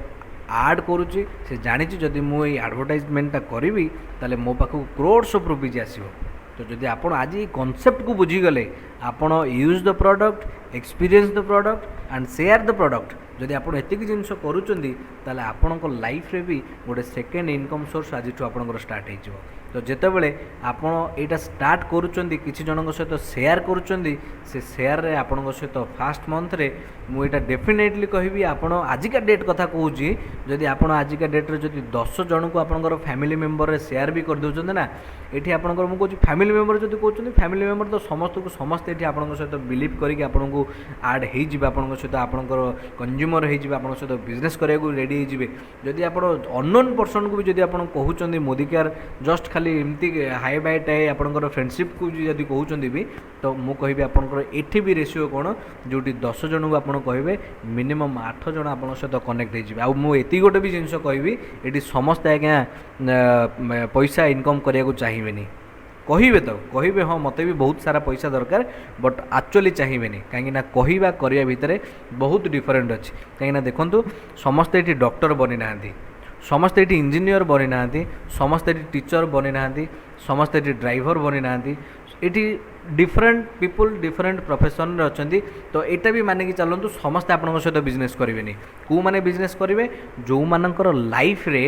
ଆଡ଼୍ କରୁଛି, ସେ ଜାଣିଛି ଯଦି ମୁଁ ଏଇ ଆଡ଼ଭର୍ଟାଇଜମେଣ୍ଟଟା କରିବି, ତାହେଲେ ମୋ ପାଖକୁ କ୍ରୋର୍ସ ଅଫ୍ ରୁପିଜ୍ ଆସିବ। ତ ଯଦି ଆପଣ ଆଜି ଏଇ କନସେପ୍ଟକୁ ବୁଝିଗଲେ, ଆପଣ use the product, experience the product and share the product, ଯଦି ଆପଣ ଏତିକି ଜିନିଷ କରୁଛନ୍ତି, ତାହେଲେ ଆପଣଙ୍କ ଲାଇଫ୍ରେ ବି ଗୋଟେ ସେକେଣ୍ଡ ଇନକମ୍ ସୋର୍ସ ଆଜିଠୁ ଆପଣଙ୍କର ଷ୍ଟାର୍ଟ ହେଇଯିବ। ତ ଯେତେବେଳେ ଆପଣ ଏଇଟା ଷ୍ଟାର୍ଟ କରୁଛନ୍ତି, କିଛି ଜଣଙ୍କ ସହିତ ସେୟାର କରୁଛନ୍ତି, ସେ ସେୟାରରେ ଆପଣଙ୍କ ସହିତ ଫାଷ୍ଟ ମନ୍ଥରେ ମୁଁ ଏଇଟା ଡେଫିନେଟଲି କହିବି, ଆପଣ ଆଜିକା ଡେଟ୍ କଥା କହୁଛି, ଯଦି ଆପଣ ଆଜିକା ଡେଟ୍ରେ ଯଦି 10 ଜଣଙ୍କୁ ଆପଣଙ୍କର ଫ୍ୟାମିଲି ମେମ୍ବରରେ ସେୟାର ବି କରିଦେଉଛନ୍ତି ନା, ଏଠି ଆପଣଙ୍କର ମୁଁ କହୁଛି, ଫ୍ୟାମିଲି ମେମ୍ବର ଯଦି କହୁଛନ୍ତି, ଫ୍ୟାମିଲି ମେମ୍ବର ତ ସମସ୍ତଙ୍କୁ, ସମସ୍ତେ ଏଠି ଆପଣଙ୍କ ସହିତ ବିଲିଭ୍ କରିକି ଆପଣଙ୍କୁ ଆଡ଼୍ ହେଇଯିବେ, ଆପଣଙ୍କ ସହିତ ଆପଣଙ୍କର କନଜ୍ୟୁମର ହେଇଯିବେ, ଆପଣଙ୍କ ସହିତ ବିଜନେସ୍ କରିବାକୁ ରେଡ଼ି ହେଇଯିବେ। ଯଦି ଆପଣ ଅନନୋନ୍ ପର୍ସନକୁ ବି ଯଦି ଆପଣ କହୁଛନ୍ତି ମୋଦି କେୟାର, ଜଷ୍ଟ ଖାଲି ଏମିତି ହାଇ ବାଇ ଟାଇ ଆପଣଙ୍କର ଫ୍ରେଣ୍ଡସିପ୍କୁ ଯଦି କହୁଛନ୍ତି ବି, ତ ମୁଁ କହିବି ଆପଣଙ୍କର ଏଠି ବି ରେସିଓ କ'ଣ, ଯେଉଁଠି 10 ଜଣଙ୍କୁ ଆପଣ କହିବେ, ମିନିମମ୍ ଆଠ ଜଣ ଆପଣଙ୍କ ସହିତ କନେକ୍ଟ ହେଇଯିବେ। ଆଉ ମୁଁ ଏତିକି ଗୋଟେ ବି ଜିନିଷ କହିବି, ଏଠି ସମସ୍ତେ ଆଜ୍ଞା ପଇସା ଇନକମ୍ କରିବାକୁ ଚାହିଁବେନି। କହିବେ ତ କହିବେ, ହଁ, ମୋତେ ବି ବହୁତ ସାରା ପଇସା ଦରକାର, ବଟ୍ ଆକ୍ଚୁଆଲି ଚାହିଁବେନି। କାହିଁକିନା କହିବା କରିବା ଭିତରେ ବହୁତ ଡିଫରେଣ୍ଟ ଅଛି। କାହିଁକିନା ଦେଖନ୍ତୁ, ସମସ୍ତେ ଏଠି ଡକ୍ଟର ବନିନାହାନ୍ତି, ସମସ୍ତେ ଏଠି ଇଞ୍ଜିନିୟର ବନିନାହାନ୍ତି, ସମସ୍ତେ ଏଠି ଟିଚର ବନିନାହାନ୍ତି, ସମସ୍ତେ ଏଠି ଡ୍ରାଇଭର ବନିନାହାନ୍ତି। ଏଠି ଡିଫରେଣ୍ଟ ପିପୁଲ୍ ଡିଫରେଣ୍ଟ ପ୍ରଫେସନରେ ଅଛନ୍ତି। ତ ଏଇଟା ବି ମାନିକି ଚାଲନ୍ତୁ, ସମସ୍ତେ ଆପଣଙ୍କ ସହିତ ବିଜନେସ୍ କରିବେନି। କେଉଁମାନେ ବିଜନେସ୍ କରିବେ? ଯେଉଁମାନଙ୍କର ଲାଇଫ୍ରେ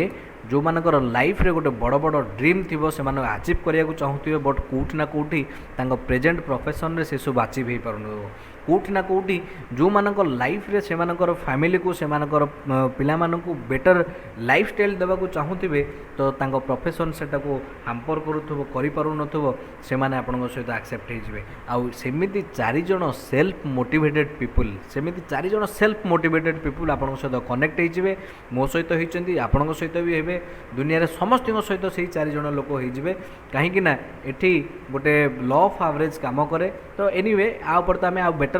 ଯେଉଁମାନଙ୍କର ଲାଇଫ୍ରେ ଗୋଟେ ବଡ଼ ବଡ଼ ଡ୍ରିମ୍ ଥିବ, ସେମାନେ ଆଚିଭ୍ କରିବାକୁ ଚାହୁଁଥିବେ, ବଟ୍ କେଉଁଠି ନା କେଉଁଠି ତାଙ୍କ ପ୍ରେଜେଣ୍ଟ ପ୍ରଫେସନ୍ରେ ସେସବୁ ଆଚିଭ୍ ହେଇପାରୁନଥିବ। କେଉଁଠି ନା କେଉଁଠି ଯେଉଁମାନଙ୍କ ଲାଇଫ୍ରେ ସେମାନଙ୍କର ଫ୍ୟାମିଲିକୁ, ସେମାନଙ୍କର ପିଲାମାନଙ୍କୁ ବେଟର୍ ଲାଇଫଷ୍ଟାଇଲ୍ ଦେବାକୁ ଚାହୁଁଥିବେ, ତ ତାଙ୍କ ପ୍ରଫେସନ୍ ସେଟାକୁ ହାମ୍ପର କରୁଥିବ, କରିପାରୁନଥିବ, ସେମାନେ ଆପଣଙ୍କ ସହିତ ଆକ୍ସେପ୍ଟ ହେଇଯିବେ। ଆଉ ସେମିତି ଚାରିଜଣ ସେଲ୍ଫ ମୋଟିଭେଟେଡ଼୍ ପିପୁଲ୍, ସେମିତି ଚାରିଜଣ ସେଲ୍ଫ ମୋଟିଭେଟେଡ଼୍ ପିପୁଲ୍ ଆପଣଙ୍କ ସହିତ କନେକ୍ଟ ହେଇଯିବେ। ମୋ ସହିତ ହେଇଛନ୍ତି, ଆପଣଙ୍କ ସହିତ ବି ହେବେ, ଦୁନିଆରେ ସମସ୍ତଙ୍କ ସହିତ ସେଇ ଚାରିଜଣ ଲୋକ ହେଇଯିବେ। କାହିଁକି ନା ଏଠି ଗୋଟେ ଲ ଅଫ୍ ଆଭରେଜ୍ କାମ କରେ। ତ ଏନିୱେ, ଆ ଉପରେ ତ ଆମେ ଆଉ ବେଟର୍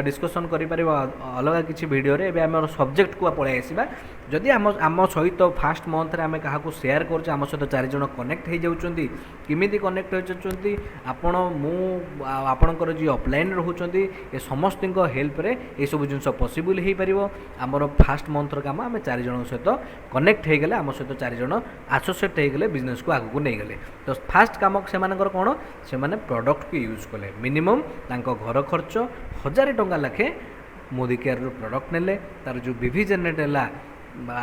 ଡିସ୍କସନ୍ କରିପାରିବା ଅଲଗା କିଛି ଭିଡ଼ିଓରେ। ଏବେ ଆମର ସବଜେକ୍ଟକୁ ପଳେଇ ଆସିବା। ଯଦି ଆମ ସହିତ ଫାଷ୍ଟ ମନ୍ଥରେ ଆମେ କାହାକୁ ସେୟାର କରୁଛେ, ଆମ ସହିତ ଚାରିଜଣ କନେକ୍ଟ ହେଇଯାଉଛନ୍ତି। କେମିତି କନେକ୍ଟ ହେଇଯାଉଛନ୍ତି? ଆପଣ, ମୁଁ ଆଉ ଆପଣଙ୍କର ଯିଏ ଅପଲାଇନ୍ ରହୁଛନ୍ତି, ଏ ସମସ୍ତଙ୍କ ହେଲ୍ପରେ ଏସବୁ ଜିନିଷ ପସିବୁଲ୍ ହେଇପାରିବ। ଆମର ଫାଷ୍ଟ ମନ୍ଥର କାମ, ଆମେ ଚାରିଜଣଙ୍କ ସହିତ କନେକ୍ଟ ହେଇଗଲେ, ଆମ ସହିତ ଚାରିଜଣ ଆସୋସିଏଟ୍ ହେଇଗଲେ, ବିଜନେସ୍କୁ ଆଗକୁ ନେଇଗଲେ। ତ ଫାଷ୍ଟ କାମ ସେମାନଙ୍କର କ'ଣ? ସେମାନେ ପ୍ରଡ଼କ୍ଟକୁ ୟୁଜ୍ କଲେ। ମିନିମମ୍ ତାଙ୍କ ଘର ଖର୍ଚ୍ଚ 1000 ଟଙ୍କା ଲେଖେ ମୋଦି କେୟାରରୁ ପ୍ରଡ଼କ୍ଟ ନେଲେ। ତାର ଯେଉଁ ବିଭି ଜେନେରେଟ୍ ହେଲା,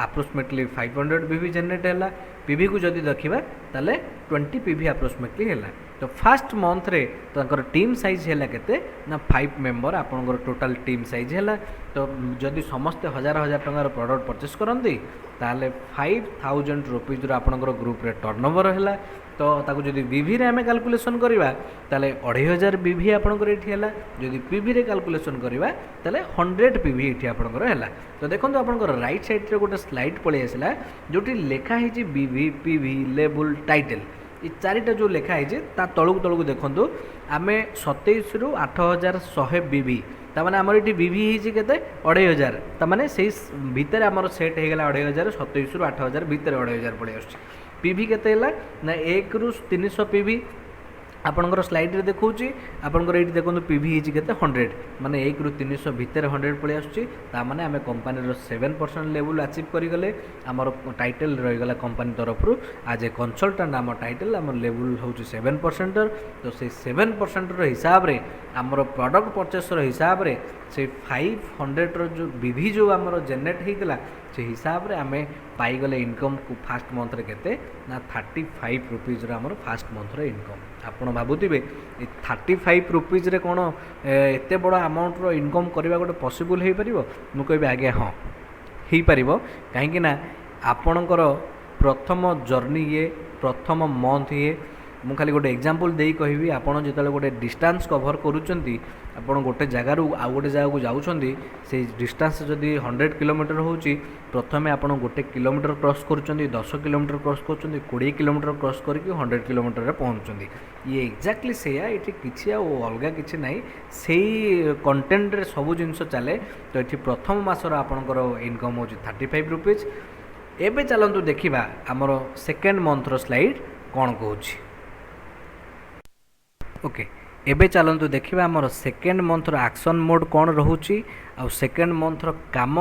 ଆପ୍ରୋକ୍ସିମେଟଲି 500 ବିଭି ଜେନେରେଟ୍ ହେଲା। ପିଭିକୁ ଯଦି ଦେଖିବା, ତାହେଲେ 20 ପିଭି ଆପ୍ରୋକ୍ସିମେଟଲି ହେଲା। ତ ଫାଷ୍ଟ ମନ୍ଥରେ ତାଙ୍କର ଟିମ୍ ସାଇଜ୍ ହେଲା କେତେ ନା 5 ମେମ୍ବର ଆପଣଙ୍କର ଟୋଟାଲ୍ ଟିମ୍ ସାଇଜ୍ ହେଲା। ତ ଯଦି ସମସ୍ତେ ହଜାର ହଜାର ଟଙ୍କାର ପ୍ରଡ଼କ୍ଟ ପରଚେସ୍ କରନ୍ତି, ତାହେଲେ 5000 ରୁପିଜ୍ର ଆପଣଙ୍କର ଗ୍ରୁପ୍ରେ ଟର୍ନ ଓଭର ହେଲା। ତ ତାକୁ ଯଦି ବିଭିରେ ଆମେ କାଲକୁଲେସନ୍ କରିବା, ତାହେଲେ 2500 ବିଭି ଆପଣଙ୍କର ଏଇଠି ହେଲା। ଯଦି ପିଭିରେ କାଲକୁଲେସନ୍ କରିବା, ତାହେଲେ 100 ପିଭି ଏଇଠି ଆପଣଙ୍କର ହେଲା। ତ ଦେଖନ୍ତୁ, ଆପଣଙ୍କର ରାଇଟ୍ ସାଇଡ଼୍ରେ ଗୋଟେ ସ୍ଲାଇଡ୍ ପଳେଇ ଆସିଲା, ଯେଉଁଠି ଲେଖା ହେଇଛି ବିଭି, ପିଭି, ଲେବୁଲ୍, ଟାଇଟେଲ୍। ଏ ଚାରିଟା ଯେଉଁ ଲେଖା ହେଇଛି, ତା ତଳକୁ ତଳକୁ ଦେଖନ୍ତୁ, ଆମେ 27ରୁ 8100 ବିଭି। ତାମାନେ ଆମର ଏଠି ବିଭି ହେଇଛି କେତେ? 2500। ତାମାନେ ସେଇ ଭିତରେ ଆମର ସେଟ୍ ହେଇଗଲା 2500। 27ରୁ 8000 ଭିତରେ 2500 ପଳେଇ ଆସୁଛି। ପିଭି କେତେ ହେଲା ନା 1ରୁ 300 ପିଭି ଆପଣଙ୍କର ସ୍ଲାଇଡ଼୍ରେ ଦେଖାଉଛି। ଆପଣଙ୍କର ଏଇଠି ଦେଖନ୍ତୁ, ପିଭି ହେଇଛି କେତେ? 100। ମାନେ 1ରୁ 300 ଭିତରେ 100 ପଳେଇ ଆସୁଛି। ତାମାନେ ଆମେ କମ୍ପାନୀର 7% ଲେବୁଲ୍ ଆଚିଭ୍ କରିଗଲେ। ଆମର ଟାଇଟେଲ୍ ରହିଗଲା କମ୍ପାନୀ ତରଫରୁ ଆଜ୍ ଏ କନସଲଟାଣ୍ଟ। ଆମ ଟାଇଟେଲ୍, ଆମ ଲେବୁଲ୍ ହେଉଛି 7 ପରସେଣ୍ଟର। ତ ସେଇ 7 ପରସେଣ୍ଟର ହିସାବରେ, ଆମର ପ୍ରଡ଼କ୍ଟ ପରଚେସ୍ର ହିସାବରେ, ସେଇ 500ର ଯେଉଁ ବିଭି ଯେଉଁ ଆମର ଜେନେରେଟ୍ ହେଇଥିଲା, ସେ ହିସାବରେ ଆମେ ପାଇଗଲେ ଇନକମ୍କୁ ଫାଷ୍ଟ ମନ୍ଥରେ କେତେ ନା 35 ରୁପିଜ୍ର ଆମର ଫାଷ୍ଟ ମନ୍ଥର ଇନକମ୍। ଆପଣ ଭାବୁଥିବେ, ଏ 35 ରୁପିଜ୍ରେ କ'ଣ ଏତେ ବଡ଼ ଆମାଉଣ୍ଟର ଇନକମ୍ କରିବା ଗୋଟେ ପସିବୁଲ୍ ହେଇପାରିବ? ମୁଁ କହିବି ଆଜ୍ଞା ହଁ, ହେଇପାରିବ। କାହିଁକି ନା ଆପଣଙ୍କର ପ୍ରଥମ ଜର୍ଣ୍ଣି ଇଏ, ପ୍ରଥମ ମନ୍ଥ ଇଏ। ମୁଁ ଖାଲି ଗୋଟେ ଏକ୍ଜାମ୍ପଲ୍ ଦେଇ କହିବି। ଆପଣ ଯେତେବେଳେ ଗୋଟେ ଡିଷ୍ଟାନ୍ସ କଭର୍ କରୁଛନ୍ତି, ଆପଣ ଗୋଟେ ଜାଗାରୁ ଆଉ ଗୋଟେ ଜାଗାକୁ ଯାଉଛନ୍ତି, ସେଇ ଡିଷ୍ଟାନ୍ସ ଯଦି 100 କିଲୋମିଟର ହେଉଛି, ପ୍ରଥମେ ଆପଣ ଗୋଟେ କିଲୋମିଟର କ୍ରସ୍ କରୁଛନ୍ତି, 10 କିଲୋମିଟର କ୍ରସ୍ କରୁଛନ୍ତି, 20 କିଲୋମିଟର କ୍ରସ୍ କରିକି 100 କିଲୋମିଟରରେ ପହଞ୍ଚୁଛନ୍ତି। ଇଏ ଏକ୍ଜାକ୍ଟଲି ସେଇଆ। ଏଠି କିଛି ଆଉ ଅଲଗା କିଛି ନାହିଁ, ସେଇ କଣ୍ଟେଣ୍ଟରେ ସବୁ ଜିନିଷ ଚାଲେ। ତ ଏଠି ପ୍ରଥମ ମାସର ଆପଣଙ୍କର ଇନକମ୍ ହେଉଛି 35 ରୁପିଜ୍। ଏବେ ଚାଲନ୍ତୁ ଦେଖିବା ଆମର ସେକେଣ୍ଡ ମନ୍ଥର ସ୍ଲାଇଡ୍ କ'ଣ କହୁଛି। ଓକେ, ଏବେ ଚାଲନ୍ତୁ ଦେଖିବା ଆମର ସେକେଣ୍ଡ ମନ୍ଥର ଆକ୍ସନ୍ ମୋଡ଼୍ କ'ଣ ରହୁଛି ଆଉ ସେକେଣ୍ଡ ମନ୍ଥର କାମ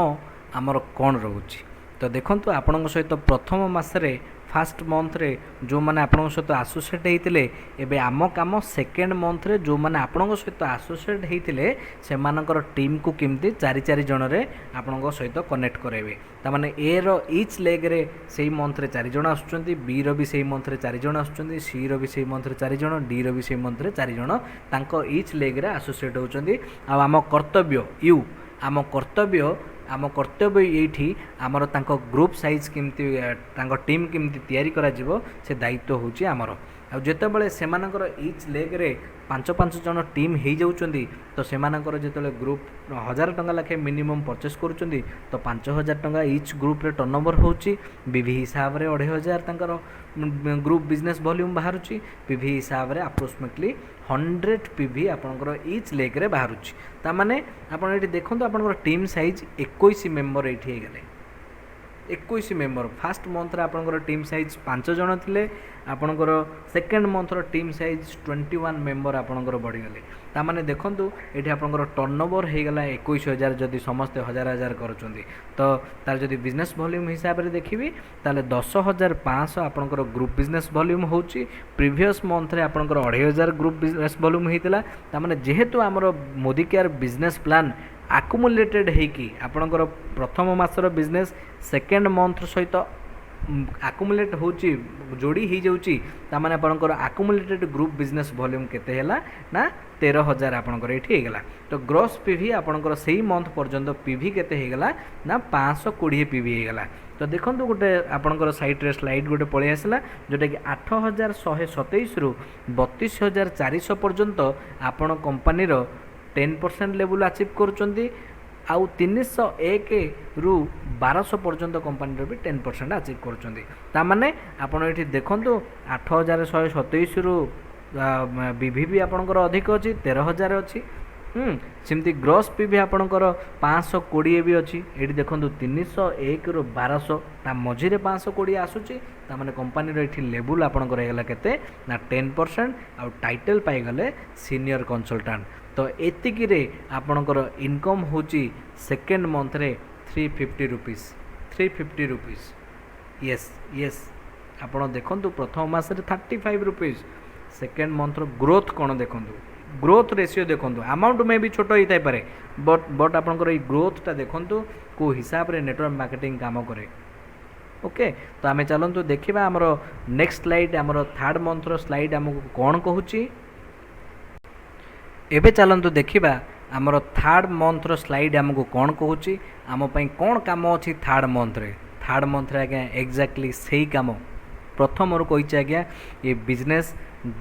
ଆମର କ'ଣ ରହୁଛି। ତ ଦେଖନ୍ତୁ, ଆପଣଙ୍କ ସହିତ ପ୍ରଥମ ମାସରେ, ଫାଷ୍ଟ ମନ୍ଥରେ ଯେଉଁମାନେ ଆପଣଙ୍କ ସହିତ ଆସୋସିଏଟ୍ ହେଇଥିଲେ, ଏବେ ଆମ କାମ ସେକେଣ୍ଡ ମନ୍ଥରେ ଯେଉଁମାନେ ଆପଣଙ୍କ ସହିତ ଆସୋସିଏଟ୍ ହେଇଥିଲେ, ସେମାନଙ୍କର ଟିମ୍କୁ କେମିତି ଚାରି ଚାରି ଜଣରେ ଆପଣଙ୍କ ସହିତ କନେକ୍ଟ କରାଇବେ। ତାମାନେ ଏର ଇଚ୍ ଲେଗ୍ରେ ସେଇ ମନ୍ଥରେ ଚାରି ଜଣ ଆସୁଛନ୍ତି, ବିର ବି ସେଇ ମନ୍ଥରେ ଚାରି ଜଣ ଆସୁଛନ୍ତି, ସିର ବି ସେଇ ମନ୍ଥରେ ଚାରି ଜଣ, ଡିର ବି ସେଇ ମନ୍ଥରେ ଚାରି ଜଣ ତାଙ୍କ ଇଚ୍ ଲେଗ୍ରେ ଆସୋସିଏଟ୍ ହେଉଛନ୍ତି। ଆଉ ଆମ କର୍ତ୍ତବ୍ୟ ଆମ କର୍ତ୍ତବ୍ୟ ଏଇଠି ଆମର ତାଙ୍କ ଗ୍ରୁପ୍ ସାଇଜ୍ କେମିତି, ତାଙ୍କ ଟିମ୍ କେମିତି ତିଆରି କରାଯିବ, ସେ ଦାୟିତ୍ୱ ହେଉଛି ଆମର। ଆଉ ଯେତେବେଳେ ସେମାନଙ୍କର ଇଚ୍ ଲେଗ୍ରେ ପାଞ୍ଚ ପାଞ୍ଚ ଜଣ ଟିମ୍ ହେଇଯାଉଛନ୍ତି, ତ ସେମାନଙ୍କର ଯେତେବେଳେ ଗ୍ରୁପ୍ 1000 ଟଙ୍କା ଲେଖାଏଁ ମିନିମମ୍ ପରଚେସ୍ କରୁଛନ୍ତି, ତ 5000 ଟଙ୍କା ଇଚ୍ ଗ୍ରୁପ୍ରେ ଟର୍ନ ଓଭର୍ ହେଉଛି। ବିଭି ହିସାବରେ 2500 ତାଙ୍କର ଗ୍ରୁପ୍ ବିଜନେସ୍ ଭଲ୍ୟୁମ୍ ବାହାରୁଛି। ପିଭି ହିସାବରେ ଆପ୍ରୋକ୍ସିମେଟଲି 100 ପିଭି ଆପଣଙ୍କର ଇଚ୍ ଲେଗ୍ରେ ବାହାରୁଛି। ତାମାନେ ଆପଣ ଏଇଠି ଦେଖନ୍ତୁ, ଆପଣଙ୍କର ଟିମ୍ ସାଇଜ୍ 21 ମେମ୍ବର ଏଇଠି ହେଇଗଲେ। 21 ମେମ୍ବର। ଫାଷ୍ଟ ମନ୍ଥରେ ଆପଣଙ୍କର ଟିମ୍ ସାଇଜ୍ ପାଞ୍ଚ ଜଣ ଥିଲେ, ଆପଣଙ୍କର ସେକେଣ୍ଡ ମନ୍ଥର ଟିମ୍ ସାଇଜ୍ 21 ମେମ୍ବର ଆପଣଙ୍କର ବଢ଼ିଗଲେ। ତାମାନେ ଦେଖନ୍ତୁ, ଏଠି ଆପଣଙ୍କର ଟର୍ନ ଓଭର୍ ହେଇଗଲା 21,000, ଯଦି ସମସ୍ତେ ହଜାର ହଜାର କରୁଛନ୍ତି। ତ ତାର ଯଦି ବିଜନେସ୍ ଭଲ୍ୟୁମ୍ ହିସାବରେ ଦେଖିବି, ତାହେଲେ 10,500 ଆପଣଙ୍କର ଗ୍ରୁପ୍ ବିଜନେସ୍ ଭଲ୍ୟୁମ୍ ହେଉଛି। ପ୍ରିଭିୟସ୍ ମନ୍ଥରେ ଆପଣଙ୍କର 2500 ଗ୍ରୁପ୍ ବିଜନେସ୍ ଭଲ୍ୟୁମ୍ ହେଇଥିଲା। ତାମାନେ ଯେହେତୁ ଆମର ମୋଦି କେୟାର ବିଜନେସ୍ ପ୍ଲାନ୍ ଆକୁମୁଲେଟେଡ଼୍ ହେଇକି ଆପଣଙ୍କର ପ୍ରଥମ ମାସର ବିଜନେସ୍ ସେକେଣ୍ଡ ମନ୍ଥ ସହିତ ଆକୁମୁଲେଟ୍ ହେଉଛି, ଯୋଡ଼ି ହେଇଯାଉଛି, ତାମାନେ ଆପଣଙ୍କର ଆକୁମୁଲେଟେଡ୍ ଗ୍ରୁପ୍ ବିଜନେସ୍ ଭଲ୍ୟୁମ୍ କେତେ ହେଲା ନା 13,000 ଆପଣଙ୍କର ଏଇଠି ହେଇଗଲା। ତ ଗ୍ରସ୍ ପିଭି ଆପଣଙ୍କର ସେଇ ମନ୍ଥ ପର୍ଯ୍ୟନ୍ତ ପିଭି କେତେ ହେଇଗଲା ନା 520 ପିଭି ହେଇଗଲା। ତ ଦେଖନ୍ତୁ, ଗୋଟେ ଆପଣଙ୍କର ସାଇଟ୍ରେ ସ୍ଲାଇଡ୍ ଗୋଟେ ପଳେଇ ଆସିଲା, ଯେଉଁଟାକି 8127ରୁ 32,400 ପର୍ଯ୍ୟନ୍ତ ଆପଣ କମ୍ପାନୀର 10% ଲେବୁଲ୍ ଆଚିଭ୍ କରୁଛନ୍ତି ଆଉ 301ରୁ 1200 ପର୍ଯ୍ୟନ୍ତ କମ୍ପାନୀର ବି 10% ଆଚିଭ୍ କରୁଛନ୍ତି। ତାମାନେ ଆପଣ ଏଇଠି ଦେଖନ୍ତୁ, 8127ରୁ ବିଭି ବି ଆପଣଙ୍କର ଅଧିକ ଅଛି, 13,000 ଅଛି। ସେମିତି ଗ୍ରସ୍ ପିଭି ଆପଣଙ୍କର 520 ବି ଅଛି। ଏଇଠି ଦେଖନ୍ତୁ, 301ରୁ 1200, ତା ମଝିରେ 520 ଆସୁଛି। ତାମାନେ କମ୍ପାନୀର ଏଇଠି ଲେବୁଲ୍ ଆପଣଙ୍କର ହେଇଗଲା କେତେ ନା 10% ଆଉ ଟାଇଟେଲ୍ ପାଇଗଲେ ସିନିୟର କନସଲଟାଣ୍ଟ। ତ ଏତିକିରେ ଆପଣଙ୍କର ଇନକମ୍ ହେଉଛି ସେକେଣ୍ଡ ମନ୍ଥରେ ₹350, ₹350। ୟେସ୍, ଆପଣ ଦେଖନ୍ତୁ, ପ୍ରଥମ ମାସରେ ₹35। ସେକେଣ୍ଡ ମନ୍ଥର ଗ୍ରୋଥ୍ କ'ଣ ଦେଖନ୍ତୁ, ଗ୍ରୋଥ୍ ରେସିଓ ଦେଖନ୍ତୁ। ଆମାଉଣ୍ଟ ମେ ବି ଛୋଟ ହେଇଥାଇପାରେ, ବଟ୍ ଆପଣଙ୍କର ଏଇ ଗ୍ରୋଥ୍ଟା ଦେଖନ୍ତୁ, କେଉଁ ହିସାବରେ ନେଟୱାର୍କ ମାର୍କେଟିଂ କାମ କରେ। ଓକେ, ତ ଆମେ ଚାଲନ୍ତୁ ଦେଖିବା ଆମର ନେକ୍ସଟ ସ୍ଲାଇଡ୍, ଆମର ଥାର୍ଡ଼ ମନ୍ଥର ସ୍ଲାଇଡ୍ ଆମକୁ କ'ଣ କହୁଛି। ଏବେ ଚାଲନ୍ତୁ ଦେଖିବା ଆମର ଥାର୍ଡ଼ ମନ୍ଥର ସ୍ଲାଇଡ୍ ଆମକୁ କ'ଣ କହୁଛି, ଆମ ପାଇଁ କ'ଣ କାମ ଅଛି ଥାର୍ଡ଼ ମନ୍ଥରେ। ଥାର୍ଡ଼ ମନ୍ଥରେ ଆଜ୍ଞା ଏକ୍ଜାକ୍ଟଲି ସେଇ କାମ। ପ୍ରଥମରୁ କହିଛି ଆଜ୍ଞା, ଏ ବିଜନେସ୍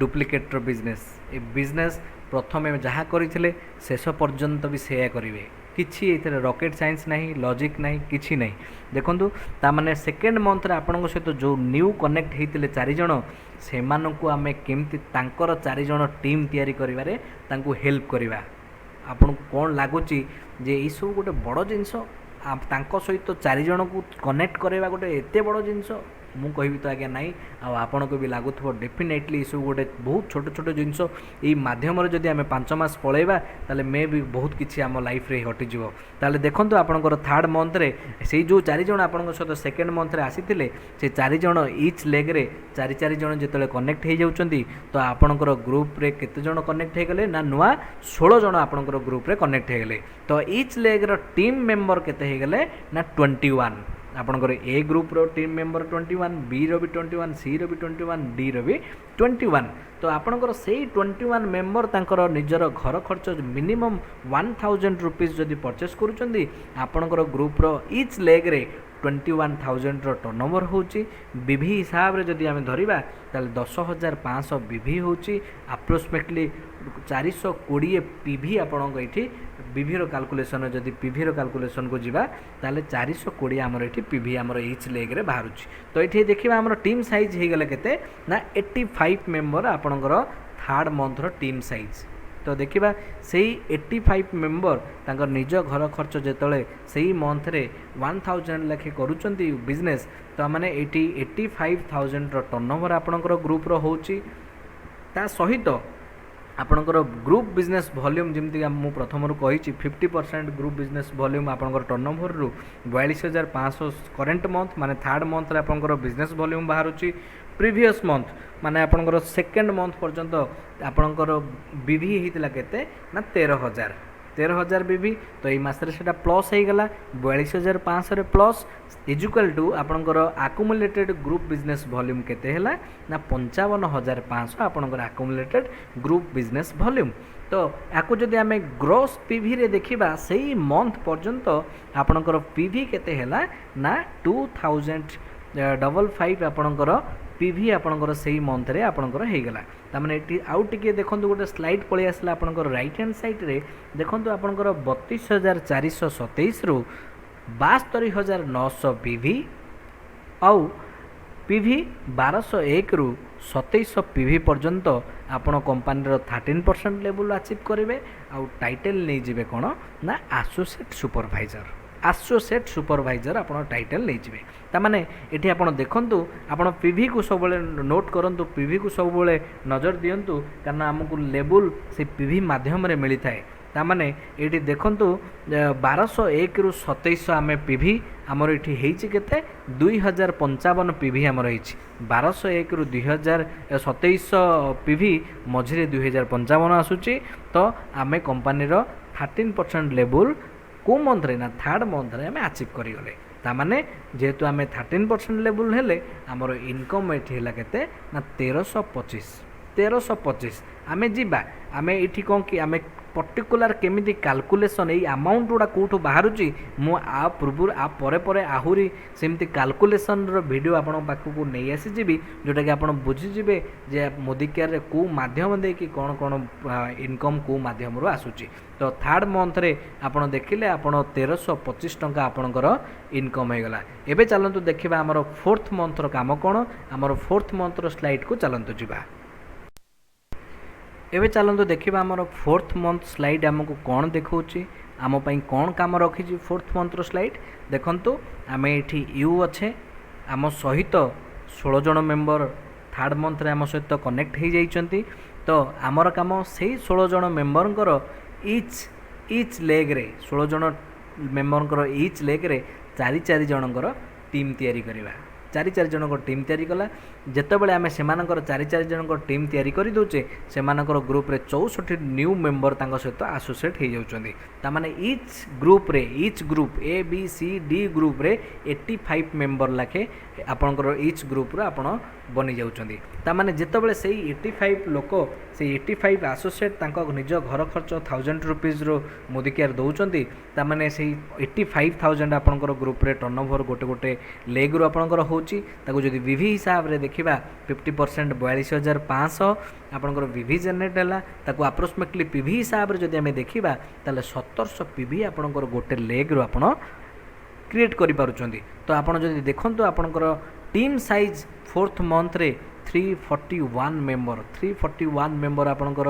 ଡୁପ୍ଲିକେଟ୍ର ବିଜନେସ୍। ଏ ବିଜନେସ୍ ପ୍ରଥମେ ଯାହା କରିଥିଲେ, ଶେଷ ପର୍ଯ୍ୟନ୍ତ ବି ସେୟା କରିବେ। କିଛି ଏଥିରେ ରକେଟ୍ ସାଇନ୍ସ ନାହିଁ, ଲଜିକ୍ ନାହିଁ, କିଛି ନାହିଁ। ଦେଖନ୍ତୁ, ତାମାନେ ସେକେଣ୍ଡ ମନ୍ଥରେ ଆପଣଙ୍କ ସହିତ ଯେଉଁ ନ୍ୟୁ କନେକ୍ଟ ହେଇଥିଲେ ଚାରିଜଣ, ସେମାନଙ୍କୁ ଆମେ କେମିତି ତାଙ୍କର ଚାରିଜଣ ଟିମ୍ ତିଆରି କରିବାରେ ତାଙ୍କୁ ହେଲ୍ପ କରିବା। ଆପଣଙ୍କୁ କ'ଣ ଲାଗୁଛି ଯେ ଏଇସବୁ ଗୋଟେ ବଡ଼ ଜିନିଷ? ତାଙ୍କ ସହିତ ଚାରିଜଣକୁ କନେକ୍ଟ କରାଇବା ଗୋଟେ ଏତେ ବଡ଼ ଜିନିଷ? ମୁଁ କହିବି ତ ଆଜ୍ଞା ନାହିଁ। ଆଉ ଆପଣଙ୍କୁ ବି ଲାଗୁଥିବ ଡେଫିନେଟଲି ଏସବୁ ଗୋଟେ ବହୁତ ଛୋଟ ଛୋଟ ଜିନିଷ। ଏଇ ମାଧ୍ୟମରେ ଯଦି ଆମେ 5 ମାସ ପଳେଇବା, ତାହେଲେ ମେ ବି ବହୁତ କିଛି ଆମ ଲାଇଫ୍ରେ ଘଟିଯିବ। ତାହେଲେ ଦେଖନ୍ତୁ, ଆପଣଙ୍କର ଥାର୍ଡ଼ ମନ୍ଥରେ ସେଇ ଯେଉଁ ଚାରିଜଣ ଆପଣଙ୍କ ସହିତ ସେକେଣ୍ଡ ମନ୍ଥରେ ଆସିଥିଲେ, ସେ ଚାରିଜଣ ଇଚ୍ ଲେଗ୍ରେ ଚାରି ଚାରି ଜଣ ଯେତେବେଳେ କନେକ୍ଟ ହେଇଯାଉଛନ୍ତି, ତ ଆପଣଙ୍କର ଗ୍ରୁପ୍ରେ କେତେ ଜଣ କନେକ୍ଟ ହେଇଗଲେ ନା ନୂଆ 16 ଜଣ ଆପଣଙ୍କର ଗ୍ରୁପ୍ରେ କନେକ୍ଟ ହେଇଗଲେ। ତ ଇଚ୍ ଲେଗ୍ର ଟିମ୍ ମେମ୍ବର କେତେ ହେଇଗଲେ ନା 21। ଆପଣଙ୍କର ଏ ଗ୍ରୁପ୍ର ଟିମ୍ ମେମ୍ବର 21, ବିର ବି 21, ସିର ବି 21, ଡିର ବି 21। ତ ଆପଣଙ୍କର ସେଇ 21 ମେମ୍ବର ତାଙ୍କର ନିଜର ଘର ଖର୍ଚ୍ଚ ମିନିମମ୍ ₹1000 ଯଦି ପରଚେସ୍ କରୁଛନ୍ତି, ଆପଣଙ୍କର ଗ୍ରୁପ୍ର ଇଚ୍ ଲେଗ୍ରେ 21,000ର ଟର୍ନ ଓଭର୍ ହେଉଛି। ବିଭି ହିସାବରେ ଯଦି ଆମେ ଧରିବା, ତାହେଲେ 10,500 ବିଭି ହେଉଛି। ଆପ୍ରୋକ୍ସିମେଟଲି 420 ପିଭି ଆପଣଙ୍କ ଏଇଠି ବିଭିର କାଲକୁଲେସନ୍, ଯଦି ପିଭିର କାଲକୁଲେସନ୍କୁ ଯିବା, ତାହେଲେ 420 ଆମର ଏଇଠି ପିଭି ଆମର ଇଚ୍ ଲେଗ୍ରେ ବାହାରୁଛି। ତ ଏଇଠି ଦେଖିବା, ଆମର ଟିମ୍ ସାଇଜ୍ ହେଇଗଲା କେତେ ନା 85 ମେମ୍ବର ଆପଣଙ୍କର ଥାର୍ଡ଼ ମନ୍ଥର ଟିମ୍ ସାଇଜ୍। ତ ଦେଖିବା, ସେଇ 85 ମେମ୍ବର ତାଙ୍କର ନିଜ ଘର ଖର୍ଚ୍ଚ ଯେତେବେଳେ ସେଇ ମନ୍ଥରେ 1000 ଲେଖେ କରୁଛନ୍ତି ବିଜନେସ୍, ତ ମାନେ ଏଇଠି 85,000ର ଟର୍ନ ଓଭର୍ ଆପଣଙ୍କର ଗ୍ରୁପ୍ର ହେଉଛି। ତା ସହିତ ଆପଣଙ୍କର ଗ୍ରୁପ୍ ବିଜନେସ୍ ଭଲ୍ୟୁମ୍, ଯେମିତି ମୁଁ ପ୍ରଥମରୁ କହିଛି, 50% ଗ୍ରୁପ୍ ବିଜନେସ୍ ଭଲ୍ୟୁମ୍ ଆପଣଙ୍କର ଟର୍ନ ଓଭରରୁ 42,500 କରେଣ୍ଟ ମନ୍ଥ ମାନେ ଥାର୍ଡ଼ ମନ୍ଥରେ ଆପଣଙ୍କର ବିଜନେସ୍ ଭଲ୍ୟୁମ୍ ବାହାରୁଛି। ପ୍ରିଭିୟସ୍ ମନ୍ଥ ମାନେ ଆପଣଙ୍କର ସେକେଣ୍ଡ ମନ୍ଥ ପର୍ଯ୍ୟନ୍ତ ଆପଣଙ୍କର ବିଭି ହେଇଥିଲା କେତେ ନା 13,000, 13,000 ବିଭି। ତ ଏଇ ମାସରେ ସେଇଟା ପ୍ଲସ୍ ହେଇଗଲା 42,500ରେ ପ୍ଲସ୍ ଇଜୁକାଲ୍ ଟୁ ଆପଣଙ୍କର ଆକୁମୁଲେଟେଡ୍ ଗ୍ରୁପ୍ ବିଜନେସ୍ ଭଲ୍ୟୁମ୍ କେତେ ହେଲା ନା 55,500 ଆପଣଙ୍କର ଆକୁମୁଲେଟେଡ୍ ଗ୍ରୁପ୍ ବିଜନେସ୍ ଭଲ୍ୟୁମ୍। ତ ୟାକୁ ଯଦି ଆମେ ଗ୍ରସ୍ ପିଭିରେ ଦେଖିବା, ସେଇ ମନ୍ଥ ପର୍ଯ୍ୟନ୍ତ ଆପଣଙ୍କର ପିଭି କେତେ ହେଲା ନା 2055 ଆପଣଙ୍କର ପିଭି ଆପଣଙ୍କର ସେଇ ମନ୍ଥରେ ଆପଣଙ୍କର ହେଇଗଲା। ତାମାନେ ଏଠି ଆଉ ଟିକିଏ ଦେଖନ୍ତୁ, ଗୋଟେ ସ୍ଲାଇଡ୍ ପଳେଇ ଆସିଲା ଆପଣଙ୍କର ରାଇଟ୍ ହ୍ୟାଣ୍ଡ ସାଇଡ଼୍ରେ। ଦେଖନ୍ତୁ, ଆପଣଙ୍କର 32,427ରୁ 72,900 ବିଭି ଆଉ ପିଭି 1201ରୁ 2700 ପିଭି ପର୍ଯ୍ୟନ୍ତ ଆପଣ କମ୍ପାନୀର 13% ଲେବୁଲ୍ ଆଚିଭ୍ କରିବେ ଆଉ ଟାଇଟେଲ୍ ନେଇଯିବେ କ'ଣ ନା ଆସୋସିଏଟ୍ ସୁପରଭାଇଜର। ଆସୋସିଏଟ୍ ସୁପରଭାଇଜର ଆପଣ ଟାଇଟେଲ୍ ନେଇଯିବେ। ତାମାନେ ଏଠି ଆପଣ ଦେଖନ୍ତୁ, ଆପଣ ପିଭିକୁ ସବୁବେଳେ ନୋଟ୍ କରନ୍ତୁ, ପିଭିକୁ ସବୁବେଳେ ନଜର ଦିଅନ୍ତୁ, କାରଣ ଆମକୁ ଲେବୁଲ୍ ସେ ପିଭି ମାଧ୍ୟମରେ ମିଳିଥାଏ। ତାମାନେ ଏଇଠି ଦେଖନ୍ତୁ, 1201ରୁ 2700 ଆମେ ପିଭି ଆମର ଏଠି ହେଇଛି କେତେ? 2055 ପିଭି ଆମର ହେଇଛି। 1201ରୁ 2000 2700 ପିଭି ମଝିରେ 2055 ଆସୁଛି। ତ ଆମେ କମ୍ପାନୀର 13% ଲେବୁଲ୍ କେଉଁ ମନ୍ଥରେ ନା ଥାର୍ଡ଼ ମନ୍ଥରେ ଆମେ ଆଚିଭ୍ କରିଗଲେ। ତାମାନେ ଯେହେତୁ ଆମେ 13% ଲେବୁଲ୍ ହେଲେ, ଆମର ଇନକମ୍ ଏଠି ହେଲା କେତେ ନା 1325, 1325। ଆମେ ଯିବା, ଆମେ ଏଇଠି କ'ଣ କି ଆମେ ପର୍ଟିକୁଲାର କେମିତି କାଲକୁଲେସନ୍, ଏଇ ଆମାଉଣ୍ଟ ଗୁଡ଼ା କେଉଁଠୁ ବାହାରୁଛି, ମୁଁ ଆ ପୂର୍ବରୁ ଆ ପରେ ପରେ ଆହୁରି ସେମିତି କାଲକୁଲେସନ୍ର ଭିଡ଼ିଓ ଆପଣଙ୍କ ପାଖକୁ ନେଇ ଆସିଯିବି, ଯେଉଁଟାକି ଆପଣ ବୁଝିଯିବେ ଯେ ମୋଦି କେୟାରରେ କେଉଁ ମାଧ୍ୟମ ଦେଇକି କ'ଣ କ'ଣ ଇନକମ୍ କେଉଁ ମାଧ୍ୟମରୁ ଆସୁଛି। ତ ଥାର୍ଡ଼ ମନ୍ଥରେ ଆପଣ ଦେଖିଲେ, ଆପଣ 1325 ଟଙ୍କା ଆପଣଙ୍କର ଇନକମ୍ ହେଇଗଲା। ଏବେ ଚାଲନ୍ତୁ ଦେଖିବା ଆମର ଫୋର୍ଥ ମନ୍ଥର କାମ କ'ଣ। ଆମର ଫୋର୍ଥ ମନ୍ଥର ସ୍ଲାଇଡ଼କୁ ଚାଲନ୍ତୁ ଯିବା। ଏବେ ଚାଲନ୍ତୁ ଦେଖିବା ଆମର ଫୋର୍ଥ ମନ୍ଥ ସ୍ଲାଇଡ଼ ଆମକୁ କ'ଣ ଦେଖାଉଛି, ଆମ ପାଇଁ କ'ଣ କାମ ରଖିଛି ଫୋର୍ଥ ମନ୍ଥର ସ୍ଲାଇଡ଼। ଦେଖନ୍ତୁ, ଆମେ ଏଇଠି you ଅଛେ, ଆମ ସହିତ 16 ଜଣ ମେମ୍ବର ଥାର୍ଡ଼ ମନ୍ଥରେ ଆମ ସହିତ କନେକ୍ଟ ହେଇଯାଇଛନ୍ତି। ତ ଆମର କାମ ସେଇ 16 ଜଣ ମେମ୍ବରଙ୍କର ଇଚ୍ ଇଚ୍ ଲେଗ୍ରେ, 16 ଜଣ ମେମ୍ବରଙ୍କର ଇଚ୍ ଲେଗ୍ରେ ଚାରି ଚାରି ଜଣଙ୍କର ଟିମ୍ ତିଆରି କରିବା। ଚାରି ଚାରି ଜଣଙ୍କ ଟିମ୍ ତିଆରି କଲା। ଯେତେବେଳେ ଆମେ ସେମାନଙ୍କର ଚାରି ଚାରି ଜଣଙ୍କ ଟିମ୍ ତିଆରି କରିଦେଉଛେ, ସେମାନଙ୍କର ଗ୍ରୁପ୍ରେ 64 ନ୍ୟୁ ମେମ୍ବର ତାଙ୍କ ସହିତ ଆସୋସିଏଟ୍ ହେଇଯାଉଛନ୍ତି। ତାମାନେ ଇଚ୍ ଗ୍ରୁପ୍ରେ, each group A, B, C, D ଗ୍ରୁପ୍ରେ 85 ମେମ୍ବର ଲାଖେ ଆପଣଙ୍କର ଇଚ୍ ଗ୍ରୁପ୍ର ଆପଣ ବନିଯାଉଛନ୍ତି। ତାମାନେ ଯେତେବେଳେ ସେଇ 85 ଲୋକ, ସେଇ 85 ଆସୋସିଏଟ୍ ତାଙ୍କ ନିଜ ଘର ଖର୍ଚ୍ଚ 1000 ରୁପିଜ୍ରୁ ମୋଦି କେୟାର ଦେଉଛନ୍ତି, ତାମାନେ ସେଇ 85,000 ଆପଣଙ୍କର ଗ୍ରୁପ୍ରେ ଟର୍ନ ଓଭର ଗୋଟେ ଗୋଟେ ଲେଗ୍ରୁ ଆପଣଙ୍କର ହେଉଛି। ତାକୁ ଯଦି ବିଭି ହିସାବରେ ଦେଖିବା, 50% 42,500 ଆପଣଙ୍କର ବିଭି ଜେନେରେଟ୍ ହେଲା। ତାକୁ ଆପ୍ରୋକ୍ସିମେଟଲି ପିଭି ହିସାବରେ ଯଦି ଆମେ ଦେଖିବା, ତାହେଲେ 1700 ପିଭି ଆପଣଙ୍କର ଗୋଟେ ଲେଗ୍ରୁ ଆପଣ କ୍ରିଏଟ୍ କରିପାରୁଛନ୍ତି। ତ ଆପଣ ଯଦି ଦେଖନ୍ତୁ, ଆପଣଙ୍କର ଟିମ୍ ସାଇଜ୍ ଫୋର୍ଥ ମନ୍ଥରେ 341 ମେମ୍ବର, 341 ମେମ୍ବର ଆପଣଙ୍କର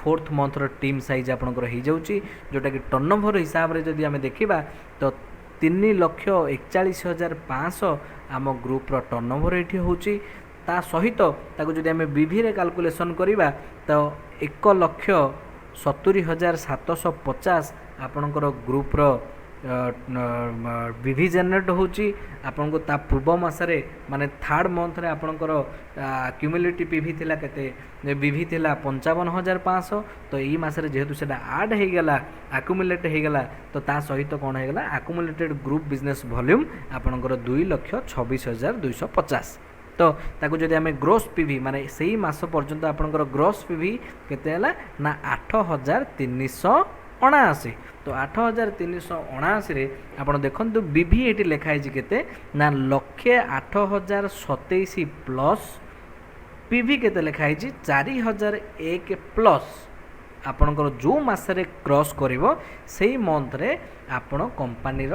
ଫୋର୍ଥ ମନ୍ଥର ଟିମ୍ ସାଇଜ୍ ଆପଣଙ୍କର ହେଇଯାଉଛି, ଯେଉଁଟାକି ଟର୍ନ ଓଭର ହିସାବରେ ଯଦି ଆମେ ଦେଖିବା ତ 3,41,500 ଆମ ଗ୍ରୁପ୍ର ଟର୍ନ ଓଭର ଏଇଠି ହେଉଛି। ତା ସହିତ ତାକୁ ଯଦି ଆମେ ବିଭିରେ କାଲକୁଲେସନ୍ କରିବା ତ 1,70,750 ଆପଣଙ୍କର ଗ୍ରୁପ୍ର ବିଭି ଜେନେରେଟ୍ ହେଉଛି। ଆପଣଙ୍କୁ ତା ପୂର୍ବ ମାସରେ, ମାନେ ଥାର୍ଡ଼ ମନ୍ଥରେ ଆପଣଙ୍କର କ୍ୟୁମୁଲେଟିଭ୍ ପିଭି ଥିଲା କେତେ? ବିଭି ଥିଲା 55,500। ତ ଏଇ ମାସରେ ଯେହେତୁ ସେଇଟା ଆଡ଼୍ ହେଇଗଲା, ଆକୁମୁଲେଟ୍ ହେଇଗଲା, ତ ତା ସହିତ କ'ଣ ହେଇଗଲା? ଆକୁମୁଲେଟେଡ୍ ଗ୍ରୁପ୍ ବିଜନେସ୍ ଭଲ୍ୟୁମ୍ ଆପଣଙ୍କର 2,26,250। ତ ତାକୁ ଯଦି ଆମେ ଗ୍ରୋସ୍ ପିଭି, ମାନେ ସେଇ ମାସ ପର୍ଯ୍ୟନ୍ତ ଆପଣଙ୍କର ଗ୍ରୋସ୍ ପିଭି କେତେ ହେଲା ନା 8379। ତ 8379ରେ ଆପଣ ଦେଖନ୍ତୁ, ବିଭି ଏଠି ଲେଖା ହେଇଛି କେତେ ନା 1,08,027 ପ୍ଲସ୍ ପିଭି କେତେ ଲେଖା ହେଇଛି? 4001 ପ୍ଲସ୍। ଆପଣଙ୍କର ଯେଉଁ ମାସରେ କ୍ରସ୍ କରିବ, ସେଇ ମନ୍ଥରେ ଆପଣ କମ୍ପାନୀର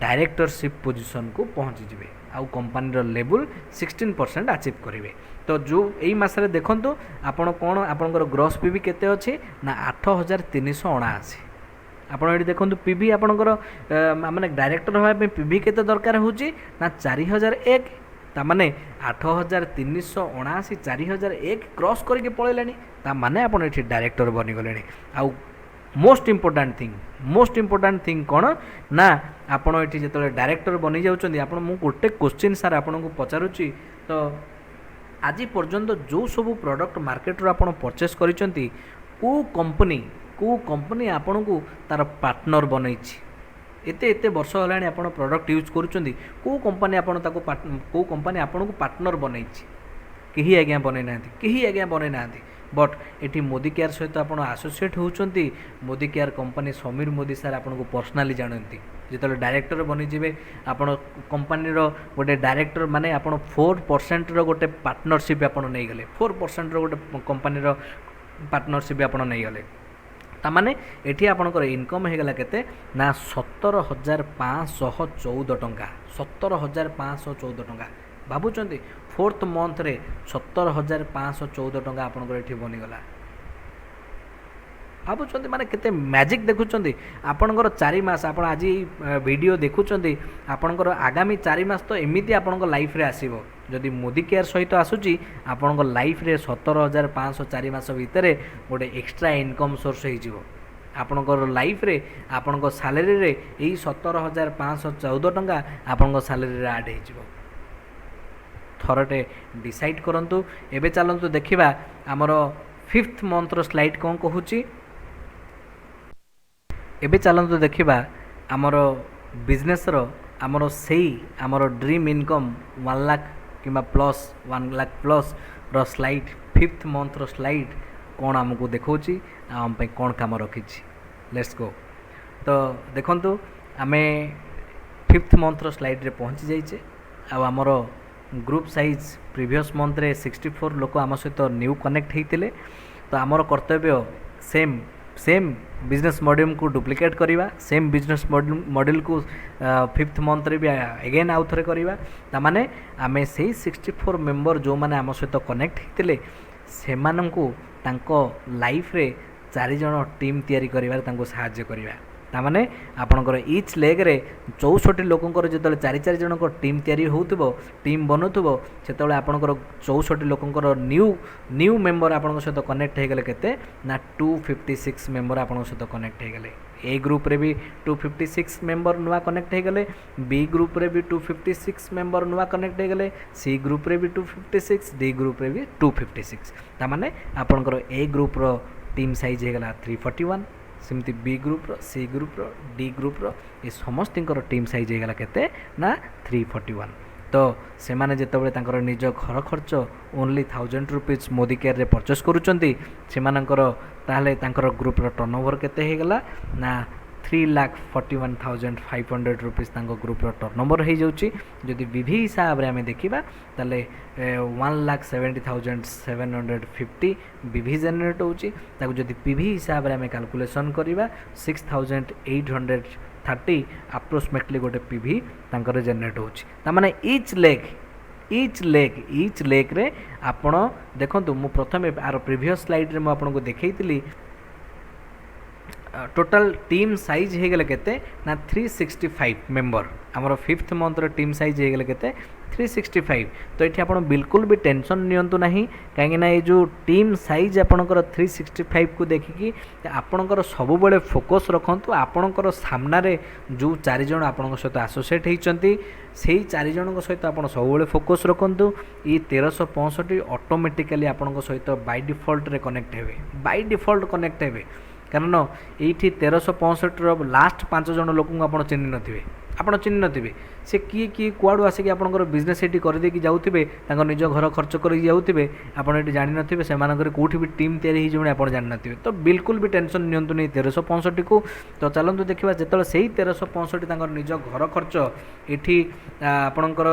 ଡାଇରେକ୍ଟରସିପ୍ ପୋଜିସନ୍କୁ ପହଞ୍ଚିଯିବେ ଆଉ କମ୍ପାନୀର ଲେବୁଲ୍ 16% ଆଚିଭ୍ କରିବେ। ତ ଯେଉଁ ଏଇ ମାସରେ ଦେଖନ୍ତୁ ଆପଣ କ'ଣ, ଆପଣଙ୍କର ଗ୍ରସ୍ ପିଭି କେତେ ଅଛି ନା 8379। ଆପଣ ଏଠି ଦେଖନ୍ତୁ, ପିଭି ଆପଣଙ୍କର ମାନେ ଡାଇରେକ୍ଟର ହେବା ପାଇଁ ପିଭି କେତେ ଦରକାର ହେଉଛି ନା 4001। ତାମାନେ 8379 4001 କ୍ରସ୍ କରିକି ପଳେଇଲାଣି, ତାମାନେ ଆପଣ ଏଠି ଡାଇରେକ୍ଟର ବନିଗଲେଣି। ଆଉ most important thing, most important thing କ'ଣ ନା ଆପଣ ଏଠି ଯେତେବେଳେ ଡାଇରେକ୍ଟର ବନିଯାଉଛନ୍ତି, ଆପଣ, ମୁଁ ଗୋଟେ କୋଶ୍ଚିନ୍ ସାର୍ ଆପଣଙ୍କୁ ପଚାରୁଛି। ତ ଆଜି ପର୍ଯ୍ୟନ୍ତ ଯେଉଁ ସବୁ ପ୍ରଡ଼କ୍ଟ ମାର୍କେଟରୁ ଆପଣ ପରଚେସ୍ କରିଛନ୍ତି, କେଉଁ କମ୍ପାନୀ ଆପଣଙ୍କୁ ତା'ର ପାର୍ଟନର ବନେଇଛି? ଏତେ ଏତେ ବର୍ଷ ହେଲାଣି ଆପଣ ପ୍ରଡ଼କ୍ଟ ୟୁଜ୍ କରୁଛନ୍ତି, କେଉଁ କମ୍ପାନୀ ଆପଣଙ୍କୁ ପାର୍ଟନର ବନେଇଛି? କେହି ଆଜ୍ଞା ବନେଇ ନାହାନ୍ତି, କେହି ଆଜ୍ଞା ବନେଇ ନାହାନ୍ତି। ବଟ୍ ଏଠି ମୋଦି କେୟାର ସହିତ ଆପଣ ଆସୋସିଏଟ୍ ହେଉଛନ୍ତି। Modi care company, Samir Modi sir ଆପଣଙ୍କୁ ପର୍ସନାଲି ଜାଣନ୍ତି। ଯେତେବେଳେ ଡାଇରେକ୍ଟର ବନିଯିବେ ଆପଣ କମ୍ପାନୀର ଗୋଟେ ଡାଇରେକ୍ଟର, ମାନେ ଆପଣ 4%ର ଗୋଟେ ପାର୍ଟନରସିପ୍ ଆପଣ ନେଇଗଲେ, 4%ର ଗୋଟେ କମ୍ପାନୀର ପାର୍ଟନରସିପ୍ ଆପଣ ନେଇଗଲେ। ତାମାନେ ଏଠି ଆପଣଙ୍କର ଇନକମ୍ ହେଇଗଲା କେତେ ନା 17,514 ଟଙ୍କା, 17,514 ଟଙ୍କା। ଭାବୁଛନ୍ତି, ଫୋର୍ଥ ମନ୍ଥରେ 17,514 ଟଙ୍କା ଆପଣଙ୍କର ଏଠି ବନିଗଲା। ଭାବୁଛନ୍ତି, ମାନେ କେତେ ମ୍ୟାଜିକ୍ ଦେଖୁଛନ୍ତି? ଆପଣଙ୍କର 4 ମାସ, ଆପଣ ଆଜି ଭିଡ଼ିଓ ଦେଖୁଛନ୍ତି, ଆପଣଙ୍କର ଆଗାମୀ 4 ମାସ ତ ଏମିତି ଆପଣଙ୍କ ଲାଇଫ୍ରେ ଆସିବ। ଯଦି ମୋଦି କେୟାର ସହିତ ଆସୁଛି, ଆପଣଙ୍କ ଲାଇଫ୍ରେ 17,500 4 ମାସ ଭିତରେ ଗୋଟେ ଏକ୍ସଟ୍ରା ଇନକମ୍ ସୋର୍ସ ହେଇଯିବ ଆପଣଙ୍କର ଲାଇଫ୍ରେ। ଆପଣଙ୍କ ସାଲେରୀରେ ଏଇ 17,514 ଟଙ୍କା ଆପଣଙ୍କ ସାଲେରୀରେ ଆଡ଼୍ ହେଇଯିବ। ଥରଟେ ଡିସାଇଡ଼୍ କରନ୍ତୁ। ଏବେ ଚାଲନ୍ତୁ ଦେଖିବା ଆମର ଫିଫ୍ଥ ମନ୍ଥର ସ୍ଲାଇଡ଼୍ କ'ଣ କହୁଛି। ଏବେ ଚାଲନ୍ତୁ ଦେଖିବା ଆମର ବିଜନେସ୍ର ଆମର ସେଇ ଆମର ଡ୍ରିମ୍ ଇନକମ୍ 1 ଲାଖ କିମ୍ବା ପ୍ଲସ୍, 1 ଲାଖ ପ୍ଲସ୍ର ସ୍ଲାଇଡ୍, ଫିଫ୍ଥ ମନ୍ଥର ସ୍ଲାଇଡ୍ କ'ଣ ଆମକୁ ଦେଖାଉଛି ଆଉ ଆମ ପାଇଁ କ'ଣ କାମ ରଖିଛି। Let's go. ତ ଦେଖନ୍ତୁ, ଆମେ ଫିଫ୍ଥ ମନ୍ଥର ସ୍ଲାଇଡ଼୍ରେ ପହଞ୍ଚି ଯାଇଛେ ଆଉ ଆମର ଗ୍ରୁପ୍ ସାଇଜ୍ ପ୍ରିଭିୟସ୍ ମନ୍ଥରେ 64 ଲୋକ ଆମ ସହିତ ନ୍ୟୁ କନେକ୍ଟ ହେଇଥିଲେ। ତ ଆମର କର୍ତ୍ତବ୍ୟ ସେମ୍ ସେମ୍ ବିଜନେସ୍ ମଡେଲକୁ ଡୁପ୍ଲିକେଟ୍ କରିବା, ସେମ୍ ବିଜନେସ୍ ମଡେଲକୁ ଫିଫ୍ଥ ମନ୍ଥରେ ବି ଏଗେନ୍ ଆଉ ଥରେ କରିବା। ତାମାନେ ଆମେ ସେଇ 64 ମେମ୍ବର ଯେଉଁମାନେ ଆମ ସହିତ କନେକ୍ଟ ହେଇଥିଲେ, ସେମାନଙ୍କୁ ତାଙ୍କ ଲାଇଫ୍ରେ ଚାରିଜଣ ଟିମ୍ ତିଆରି କରିବାରେ ତାଙ୍କୁ ସାହାଯ୍ୟ କରିବା। ତାମାନେ ଆପଣଙ୍କର ଇଚ୍ ଲେଗ୍ରେ 64 ଲୋକଙ୍କର ଯେତେବେଳେ ଚାରି ଚାରି ଜଣଙ୍କ ଟିମ୍ ତିଆରି ହେଉଥିବ, ଟିମ୍ ବନୁଥିବ, ସେତେବେଳେ ଆପଣଙ୍କର 64 ଲୋକଙ୍କର ନ୍ୟୁ ନ୍ୟୁ ମେମ୍ବର ଆପଣଙ୍କ ସହିତ କନେକ୍ଟ ହେଇଗଲେ କେତେ ନା 256 ମେମ୍ବର ଆପଣଙ୍କ ସହିତ କନେକ୍ଟ ହେଇଗଲେ। ଏ ଗ୍ରୁପ୍ରେ ବି 256 ମେମ୍ବର ନୂଆ କନେକ୍ଟ ହେଇଗଲେ, ବି ଗ୍ରୁପ୍ରେ ବି 256 ମେମ୍ବର ନୂଆ କନେକ୍ଟ ହେଇଗଲେ, ସି ଗ୍ରୁପ୍ରେ ବି 256, ଡି ଗ୍ରୁପ୍ରେ ବି 256। ତାମାନେ ଆପଣଙ୍କର ଏ ଗ୍ରୁପ୍ର ଟିମ୍ ସାଇଜ୍ ହେଇଗଲା 341। ସେମିତି ବି ଗ୍ରୁପ୍ର, ସି ଗ୍ରୁପ୍ର, ଡି ଗ୍ରୁପ୍ର ଏ ସମସ୍ତଙ୍କର ଟିମ୍ ସାଇଜ୍ ହେଇଗଲା କେତେ ନା 341। ତ ସେମାନେ ଯେତେବେଳେ ତାଙ୍କର ନିଜ ଘର ଖର୍ଚ୍ଚ ଓନ୍ଲି 1000 ରୁପିଜ୍ ମୋଦି କେୟାରରେ ପରଚେସ୍ କରୁଛନ୍ତି ସେମାନଙ୍କର, ତାହେଲେ ତାଙ୍କର ଗ୍ରୁପ୍ର ଟର୍ନ ଓଭର୍ କେତେ ହେଇଗଲା ନା ₹3,41,500 ତାଙ୍କ ଗ୍ରୁପ୍ର ଟର୍ନ ଓଭର୍ ହେଇଯାଉଛି। ଯଦି ବିଭି ହିସାବରେ ଆମେ ଦେଖିବା, ତାହେଲେ 1,70,750 BV generate ହେଉଛି। ତାକୁ ଯଦି ପିଭି ହିସାବରେ ଆମେ କାଲକୁଲେସନ୍ କରିବା, 6830 ଆପ୍ରୋକ୍ସିମେଟଲି ଗୋଟେ ପିଭି ତାଙ୍କର ଜେନେରେଟ୍ ହେଉଛି। ତାମାନେ each leg each leg each ଲେଗ୍ରେ ଆପଣ ଦେଖନ୍ତୁ, ମୁଁ ପ୍ରଥମେ ଆର ପ୍ରିଭିୟସ୍ ସ୍ଲାଇଡ଼୍ରେ ମୁଁ ଆପଣଙ୍କୁ ଦେଖେଇଥିଲି, ଟୋଟାଲ୍ ଟିମ୍ ସାଇଜ୍ ହେଇଗଲେ କେତେ ନା 365 ମେମ୍ବର। ଆମର ଫିଫ୍ଥ ମନ୍ଥର ଟିମ୍ ସାଇଜ୍ ହେଇଗଲେ କେତେ? 365। ତ ଏଠି ଆପଣ ବିଲକୁଲ ବି ଟେନସନ୍ ନିଅନ୍ତୁ ନାହିଁ, କାହିଁକିନା ଏଇ ଯେଉଁ ଟିମ୍ ସାଇଜ୍ ଆପଣଙ୍କର 365କୁ ଦେଖିକି ଆପଣଙ୍କର ସବୁବେଳେ ଫୋକସ୍ ରଖନ୍ତୁ, ଆପଣଙ୍କର ସାମ୍ନାରେ ଯେଉଁ ଚାରିଜଣ ଆପଣଙ୍କ ସହିତ ଆସୋସିଏଟ୍ ହେଇଛନ୍ତି, ସେଇ ଚାରିଜଣଙ୍କ ସହିତ ଆପଣ ସବୁବେଳେ ଫୋକସ୍ ରଖନ୍ତୁ। ଏଇ 1365 ଅଟୋମେଟିକାଲି ଆପଣଙ୍କ ସହିତ ବାଇ ଡିଫଲ୍ଟରେ କନେକ୍ଟ ହେବେ, ବାଇ ଡିଫଲ୍ଟ କନେକ୍ଟ ହେବେ। କାରଣ ଏଇଠି 1365ର ଲାଷ୍ଟ ପାଞ୍ଚ ଜଣ ଲୋକଙ୍କୁ ଆପଣ ଚିହ୍ନି ନଥିବେ। ଆପଣ ଚିହ୍ନି ନଥିବେ ସେ କିଏ କିଏ, କୁଆଡ଼ୁ ଆସିକି ଆପଣଙ୍କର ବିଜନେସ୍ ଏଇଠି କରିଦେଇକି ଯାଉଥିବେ, ତାଙ୍କ ନିଜ ଘର ଖର୍ଚ୍ଚ କରିକି ଯାଉଥିବେ, ଆପଣ ଏଠି ଜାଣିନଥିବେ। ସେମାନଙ୍କର କେଉଁଠି ବି ଟିମ୍ ତିଆରି ହେଇଯିବଣି, ଆପଣ ଜାଣିନଥିବେ। ତ ବିଲକୁଲ ବି ଟେନସନ୍ ନିଅନ୍ତୁନି 1365କୁ। ତ ଚାଲନ୍ତୁ ଦେଖିବା, ଯେତେବେଳେ ସେଇ 1365 ତାଙ୍କର ନିଜ ଘର ଖର୍ଚ୍ଚ ଏଠି ଆପଣଙ୍କର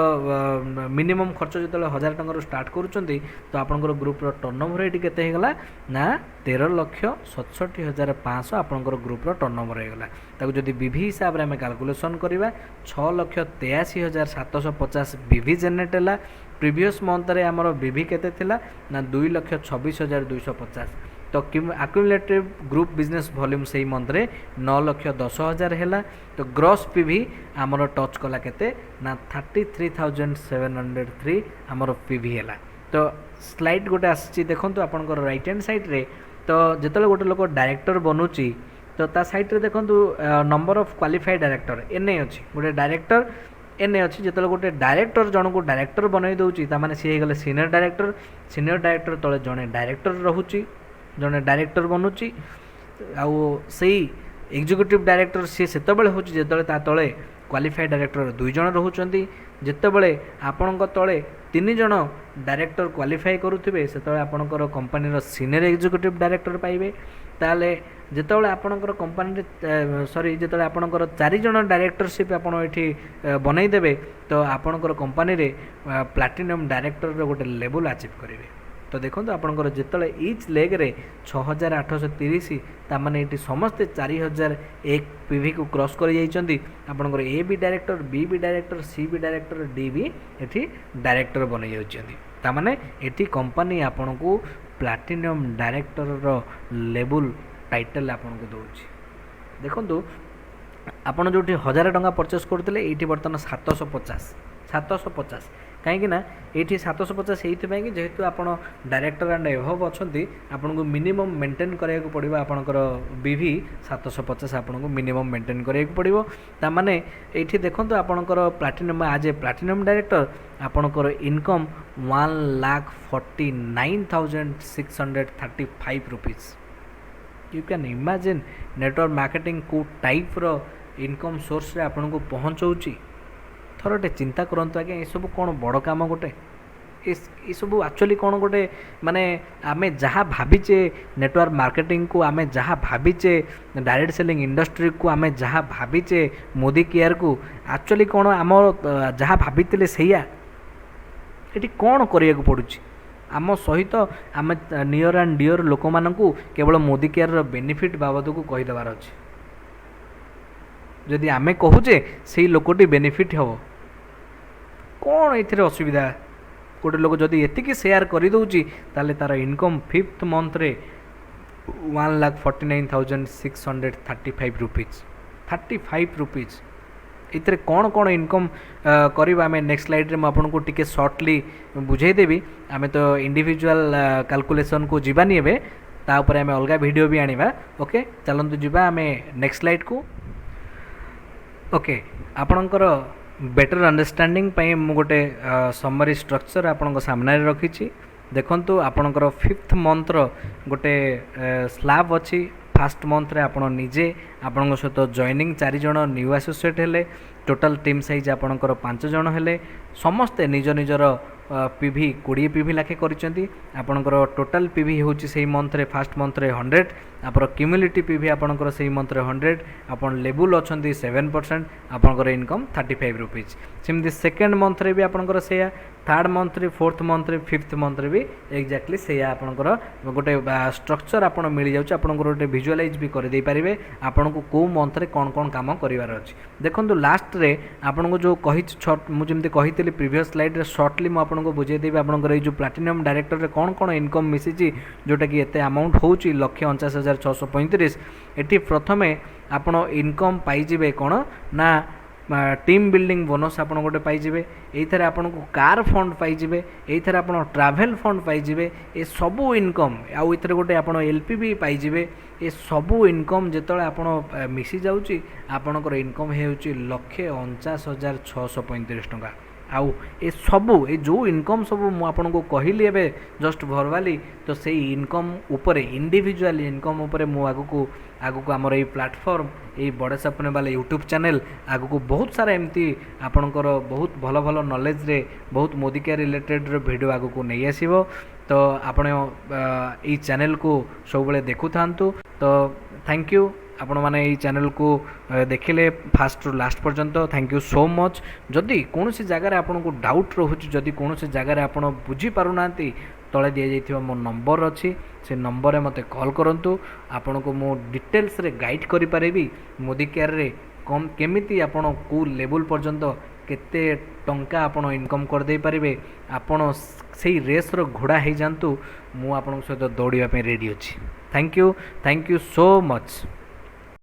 ମିନିମମ୍ ଖର୍ଚ୍ଚ ଯେତେବେଳେ 1000 ଟଙ୍କାରୁ ଷ୍ଟାର୍ଟ କରୁଛନ୍ତି, ତ ଆପଣଙ୍କର ଗ୍ରୁପ୍ର ଟର୍ନ ଓଭର୍ ଏଠି କେତେ ହେଇଗଲା ନା 13,67,500 ଆପଣଙ୍କର ଗ୍ରୁପ୍ର ଟର୍ନ ଓଭର୍ ହେଇଗଲା। ତାକୁ ଯଦି ବିଭି ହିସାବରେ ଆମେ କାଲକୁଲେସନ୍ କରିବା, 6,83,750 ବିଭି ଜେନେରେଟ୍ ହେଲା। ପ୍ରିଭିୟସ୍ ମନ୍ଥରେ ଆମର ବିଭି କେତେ ଥିଲା ନା 2,26,250। ତ ଆକ୍ୟୁମୁଲେଟିଭ୍ ଗ୍ରୁପ୍ ବିଜନେସ୍ ଭଲ୍ୟୁମ୍ ସେଇ ମନ୍ଥରେ 9,10,000 ହେଲା। ତ ଗ୍ରସ୍ ପିଭି ଆମର ଟଚ୍ କଲା କେତେ ନା 33,703 ଆମର ପିଭି ହେଲା। ତ ସ୍ଲାଇଡ୍ ଗୋଟେ ଆସିଛି ଦେଖନ୍ତୁ ଆପଣଙ୍କର ରାଇଟ୍ ହ୍ୟାଣ୍ଡ ସାଇଡ଼୍ରେ। ତ ଯେତେବେଳେ ଗୋଟେ ଲୋକ ଡାଇରେକ୍ଟର ବନୁଛି, ତ ତା ସାଇଡ଼୍ରେ ଦେଖନ୍ତୁ number of qualified director NA ଅଛି, ଗୋଟେ ଡାଇରେକ୍ଟର ଏନ୍ଏ ଅଛି। ଯେତେବେଳେ ଗୋଟେ ଡାଇରେକ୍ଟର ଜଣକୁ ଡାଇରେକ୍ଟର ବନେଇ ଦେଉଛି, ତାମାନେ ସିଏ ହେଇଗଲେ ସିନିୟର ଡାଇରେକ୍ଟର। ସିନିୟର ଡାଇରେକ୍ଟର ତଳେ ଜଣେ ଡାଇରେକ୍ଟର ରହୁଛି, ଜଣେ ଡାଇରେକ୍ଟର ବନୁଛି। ଆଉ ସେଇ ଏକ୍ଜିକ୍ୟୁଟିଭ୍ ଡାଇରେକ୍ଟର ସିଏ ସେତେବେଳେ ହେଉଛି ଯେତେବେଳେ ତା ତଳେ କ୍ୱାଲିଫାଇଡ୍ ଡାଇରେକ୍ଟର ଦୁଇ ଜଣ ରହୁଛନ୍ତି। ଯେତେବେଳେ ଆପଣଙ୍କ ତଳେ ତିନି ଜଣ ଡାଇରେକ୍ଟର କ୍ୱାଲିଫାଇ କରୁଥିବେ, ସେତେବେଳେ ଆପଣଙ୍କର କମ୍ପାନୀର ସିନିୟର ଏକ୍ଜିକ୍ୟୁଟିଭ୍ ଡାଇରେକ୍ଟର ପାଇବେ। ତାହେଲେ ଯେତେବେଳେ ଆପଣଙ୍କର କମ୍ପାନୀରେ, ସରି, ଯେତେବେଳେ ଆପଣଙ୍କର ଚାରି ଜଣ ଡାଇରେକ୍ଟରସିପ୍ ଆପଣ ଏଠି ବନେଇଦେବେ, ତ ଆପଣଙ୍କର କମ୍ପାନୀରେ ପ୍ଲାଟିନମ୍ ଡାଇରେକ୍ଟରର ଗୋଟେ ଲେବୁଲ୍ ଆଚିଭ୍ କରିବେ। ତ ଦେଖନ୍ତୁ, ଆପଣଙ୍କର ଯେତେବେଳେ ଇଚ୍ ଲେଗ୍ରେ 6830, ତାମାନେ ଏଇଠି ସମସ୍ତେ 4001 ପିଭିକୁ କ୍ରସ୍ କରିଯାଇଛନ୍ତି। ଆପଣଙ୍କର A B director, B B director, C B director, D B ଏଠି ଡାଇରେକ୍ଟର ବନେଇଯାଉଛନ୍ତି। ତାମାନେ ଏଠି କମ୍ପାନୀ ଆପଣଙ୍କୁ ପ୍ଲାଟିନମ୍ ଡାଇରେକ୍ଟରର ଲେବୁଲ୍ ଟାଇଟେଲ୍ ଆପଣଙ୍କୁ ଦେଉଛି। ଦେଖନ୍ତୁ, ଆପଣ ଯେଉଁଠି 1000 ଟଙ୍କା ପରଚେସ୍ କରୁଥିଲେ, ଏଇଠି ବର୍ତ୍ତମାନ 750, 750। କାହିଁକି ନା ଏଇଠି 750 ଏଇଥିପାଇଁ କି ଯେହେତୁ ଆପଣ ଡାଇରେକ୍ଟର ଆଣ୍ଡ ଏବଭ୍ ଅଛନ୍ତି, ଆପଣଙ୍କୁ ମିନିମମ୍ ମେଣ୍ଟେନ୍ କରିବାକୁ ପଡ଼ିବ। ଆପଣଙ୍କର ବିଭି 750 ଆପଣଙ୍କୁ ମିନିମମ୍ ମେଣ୍ଟେନ୍ କରିବାକୁ ପଡ଼ିବ। ତାମାନେ ଏଇଠି ଦେଖନ୍ତୁ, ଆପଣଙ୍କର platinum, as a platinum director ଆପଣଙ୍କର income ₹1,49,635। You can imagine network marketing କେଉଁ ଟାଇପ୍ର ଇନକମ୍ ସୋର୍ସରେ ଆପଣଙ୍କୁ ପହଞ୍ଚଉଛି। ଥରଟେ ଚିନ୍ତା କରନ୍ତୁ ଆଜ୍ଞା, ଏସବୁ କ'ଣ ବଡ଼ କାମ ଗୋଟେ? ଏସବୁ ଆକ୍ଚୁଆଲି କ'ଣ ଗୋଟେ, ମାନେ ଆମେ ଯାହା ଭାବିଛେ ନେଟୱାର୍କ ମାର୍କେଟିଂକୁ, ଆମେ ଯାହା ଭାବିଛେ ଡାଇରେକ୍ଟ ସେଲିଂ ଇଣ୍ଡଷ୍ଟ୍ରିକୁ, ଆମେ ଯାହା ଭାବିଛେ ମୋଦି କେୟାରକୁ, ଆକ୍ଚୁଆଲି କ'ଣ ଆମ ଯାହା ଭାବିଥିଲେ ସେଇଆ? ଏଠି କ'ଣ କରିବାକୁ ପଡ଼ୁଛି? ଆମ ସହିତ ଆମେ ନିୟର ଆଣ୍ଡ ଡିଅର ଲୋକମାନଙ୍କୁ କେବଳ ମୋଦି କେୟାରର ବେନିଫିଟ୍ ବାବଦକୁ କହିଦେବାର ଅଛି। ଯଦି ଆମେ କହୁଛେ, ସେଇ ଲୋକଟି ବେନିଫିଟ୍ ହେବ। କ'ଣ ଏଥିରେ ଅସୁବିଧା? ଗୋଟେ ଲୋକ ଯଦି ଏତିକି ସେୟାର କରିଦେଉଛି, ତାହେଲେ ତା'ର ଇନକମ୍ ଫିଫ୍ଥ ମନ୍ଥରେ ₹1,49,635, 35 rupees। ଏଥିରେ କ'ଣ କ'ଣ ଇନକମ୍ କରିବା, ଆମେ ନେକ୍ସଟ ସ୍ଲାଇଡ଼୍ରେ ମୁଁ ଆପଣଙ୍କୁ ଟିକେ ସର୍ଟଲି ବୁଝେଇଦେବି। ଆମେ ତ ଇଣ୍ଡିଭିଜୁଆଲ୍ କାଲକୁଲେସନ୍କୁ ଯିବାନି ଏବେ, ତା ଉପରେ ଆମେ ଅଲଗା ଭିଡ଼ିଓ ବି ଆଣିବା। ଓକେ, ଚାଲନ୍ତୁ ଯିବା ଆମେ ନେକ୍ସଟ ସ୍ଲାଇଡ଼୍କୁ। ଓକେ, ଆପଣଙ୍କର ବେଟର୍ ଅଣ୍ଡରଷ୍ଟାଣ୍ଡିଂ ପାଇଁ ମୁଁ ଗୋଟେ ସମରି ଷ୍ଟ୍ରକ୍ଚର୍ ଆପଣଙ୍କ ସାମ୍ନାରେ ରଖିଛି। ଦେଖନ୍ତୁ, ଆପଣଙ୍କର ଫିଫ୍ଥ ମନ୍ଥର ଗୋଟେ ସ୍ଲାବ୍ ଅଛି। ଫାଷ୍ଟ ମନ୍ଥରେ ଆପଣ ନିଜେ, ଆପଣଙ୍କ ସହିତ ଜଏନିଂ ଚାରିଜଣ ନ୍ୟୁ ଆସୋସିଏଟ୍ ହେଲେ, ଟୋଟାଲ୍ ଟିମ୍ ସାଇଜ୍ ଆପଣଙ୍କର ପାଞ୍ଚ ଜଣ ହେଲେ। ସମସ୍ତେ ନିଜ ନିଜର ପିଭି 20 ପିଭି ଲେଖେ କରିଛନ୍ତି। ଆପଣଙ୍କର ଟୋଟାଲ୍ ପିଭି ହେଉଛି ସେଇ ମନ୍ଥରେ, ଫାଷ୍ଟ ମନ୍ଥରେ 100। ଆପଣ କ୍ୟୁମୁଲେଟିଭ୍ ପିଭି ଆପଣଙ୍କର ସେଇ ମନ୍ଥରେ 100। ଆପଣ ଲେବୁଲ୍ ଅଛନ୍ତି 7%। ଆପଣଙ୍କର ଇନକମ୍ 35 ରୁପିଜ୍। ସେମିତି ସେକେଣ୍ଡ ମନ୍ଥରେ ବି ଆପଣଙ୍କର ସେଇଆ, ଥାର୍ଡ଼ ମନ୍ଥରେ, ଫୋର୍ଥ ମନ୍ଥରେ, ଫିଫ୍ଥ ମନ୍ଥରେ ବି ଏକ୍ଜାକ୍ଟଲି ସେଇଆ। ଆପଣଙ୍କର ଗୋଟେ ଷ୍ଟ୍ରକ୍ଚର୍ ଆପଣ ମିଳିଯାଉଛି, ଆପଣଙ୍କର ଗୋଟେ ଭିଜୁଆଲାଇଜ୍ ବି କରିଦେଇପାରିବେ ଆପଣଙ୍କୁ କେଉଁ ମନ୍ଥରେ କ'ଣ କ'ଣ କାମ କରିବାର ଅଛି। ଦେଖନ୍ତୁ, ଲାଷ୍ଟରେ ଆପଣଙ୍କୁ ଯେଉଁ କହିଛି, ମୁଁ ଯେମିତି କହିଥିଲି ପ୍ରିଭିୟସ୍ ସ୍ଲାଇଡ଼୍ରେ, ସର୍ଟଲି ମୁଁ ଆପଣଙ୍କୁ ବୁଝେଇଦେବି ଆପଣଙ୍କର ଏଇ ଯେଉଁ ପ୍ଲାଟିନମ୍ ଡାଇରେକ୍ଟରରେ କ'ଣ କ'ଣ ଇନକମ୍ ମିଶିଛି, ଯେଉଁଟାକି ଏତେ ଆମାଉଣ୍ଟ ହେଉଛି 1,49,635। ଏଠି ପ୍ରଥମେ ଆପଣ ଇନକମ୍ ପାଇଯିବେ କ'ଣ ନା ଟିମ୍ ବିଲ୍ଡିଂ ବୋନସ୍ ଆପଣ ଗୋଟେ ପାଇଯିବେ। ଏଇଥିରେ ଆପଣଙ୍କୁ କାର୍ ଫଣ୍ଡ ପାଇଯିବେ, ଏଇଥିରେ ଆପଣ ଟ୍ରାଭେଲ୍ ଫଣ୍ଡ ପାଇଯିବେ। ଏ ସବୁ ଇନକମ୍, ଆଉ ଏଥିରେ ଗୋଟେ ଆପଣ ଏଲ୍ ପି ବି ପାଇଯିବେ। ଏ ସବୁ ଇନକମ୍ ଯେତେବେଳେ ଆପଣ ମିଶି ଯାଉଛି, ଆପଣଙ୍କର ଇନକମ୍ ହେଉଛି 1,49,635 ଟଙ୍କା। ଆଉ ଏ ସବୁ, ଏ ଯେଉଁ ଇନକମ୍ ସବୁ ମୁଁ ଆପଣଙ୍କୁ କହିଲି ଏବେ ଜଷ୍ଟ ଭର୍ବାଲି, ତ ସେଇ ଇନକମ୍ ଉପରେ, ଇଣ୍ଡିଭିଜୁଆଲ୍ ଇନକମ୍ ଉପରେ ମୁଁ ଆଗକୁ ଆଗକୁ ଆମର ଏଇ ପ୍ଲାଟଫର୍ମ, ଏଇ ବଡ଼େ ସପନେ ବାଲା ୟୁଟ୍ୟୁବ୍ ଚ୍ୟାନେଲ୍ ଆଗକୁ ବହୁତ ସାରା ଏମିତି ଆପଣଙ୍କର ବହୁତ ଭଲ ଭଲ ନଲେଜରେ, ବହୁତ ମୋଦି କେୟାର ରିଲେଟେଡ଼୍ର ଭିଡ଼ିଓ ଆଗକୁ ନେଇ ଆସିବ। ତ ଆପଣ ଏଇ ଚ୍ୟାନେଲ୍କୁ ସବୁବେଳେ ଦେଖୁଥାନ୍ତୁ। ତ thank you, ଆପଣମାନେ ଏଇ ଚ୍ୟାନେଲ୍କୁ ଦେଖିଲେ ଫାଷ୍ଟରୁ ଲାଷ୍ଟ ପର୍ଯ୍ୟନ୍ତ। Thank you so much. ଯଦି କୌଣସି ଜାଗାରେ ଆପଣଙ୍କୁ ଡାଉଟ୍ ରହୁଛି, ଯଦି କୌଣସି ଜାଗାରେ ଆପଣ ବୁଝିପାରୁନାହାନ୍ତି, ତଳେ ଦିଆଯାଇଥିବା ମୋ ନମ୍ବର ଅଛି, ସେ ନମ୍ବରରେ ମୋତେ କଲ୍ କରନ୍ତୁ। ଆପଣଙ୍କୁ ମୁଁ ଡିଟେଲ୍ସରେ ଗାଇଡ଼୍ କରିପାରିବି ମୋଦି କେୟାରରେ କମ୍ କେମିତି ଆପଣ କେଉଁ ଲେବୁଲ୍ ପର୍ଯ୍ୟନ୍ତ କେତେ ଟଙ୍କା ଆପଣ ଇନକମ୍ କରିଦେଇପାରିବେ। ଆପଣ ସେଇ ରେସ୍ର ଘୋଡ଼ା ହେଇଯାଆନ୍ତୁ, ମୁଁ ଆପଣଙ୍କ ସହିତ ଦୌଡ଼ିବା ପାଇଁ ରେଡ଼ି ଅଛି। Thank you, thank you so much.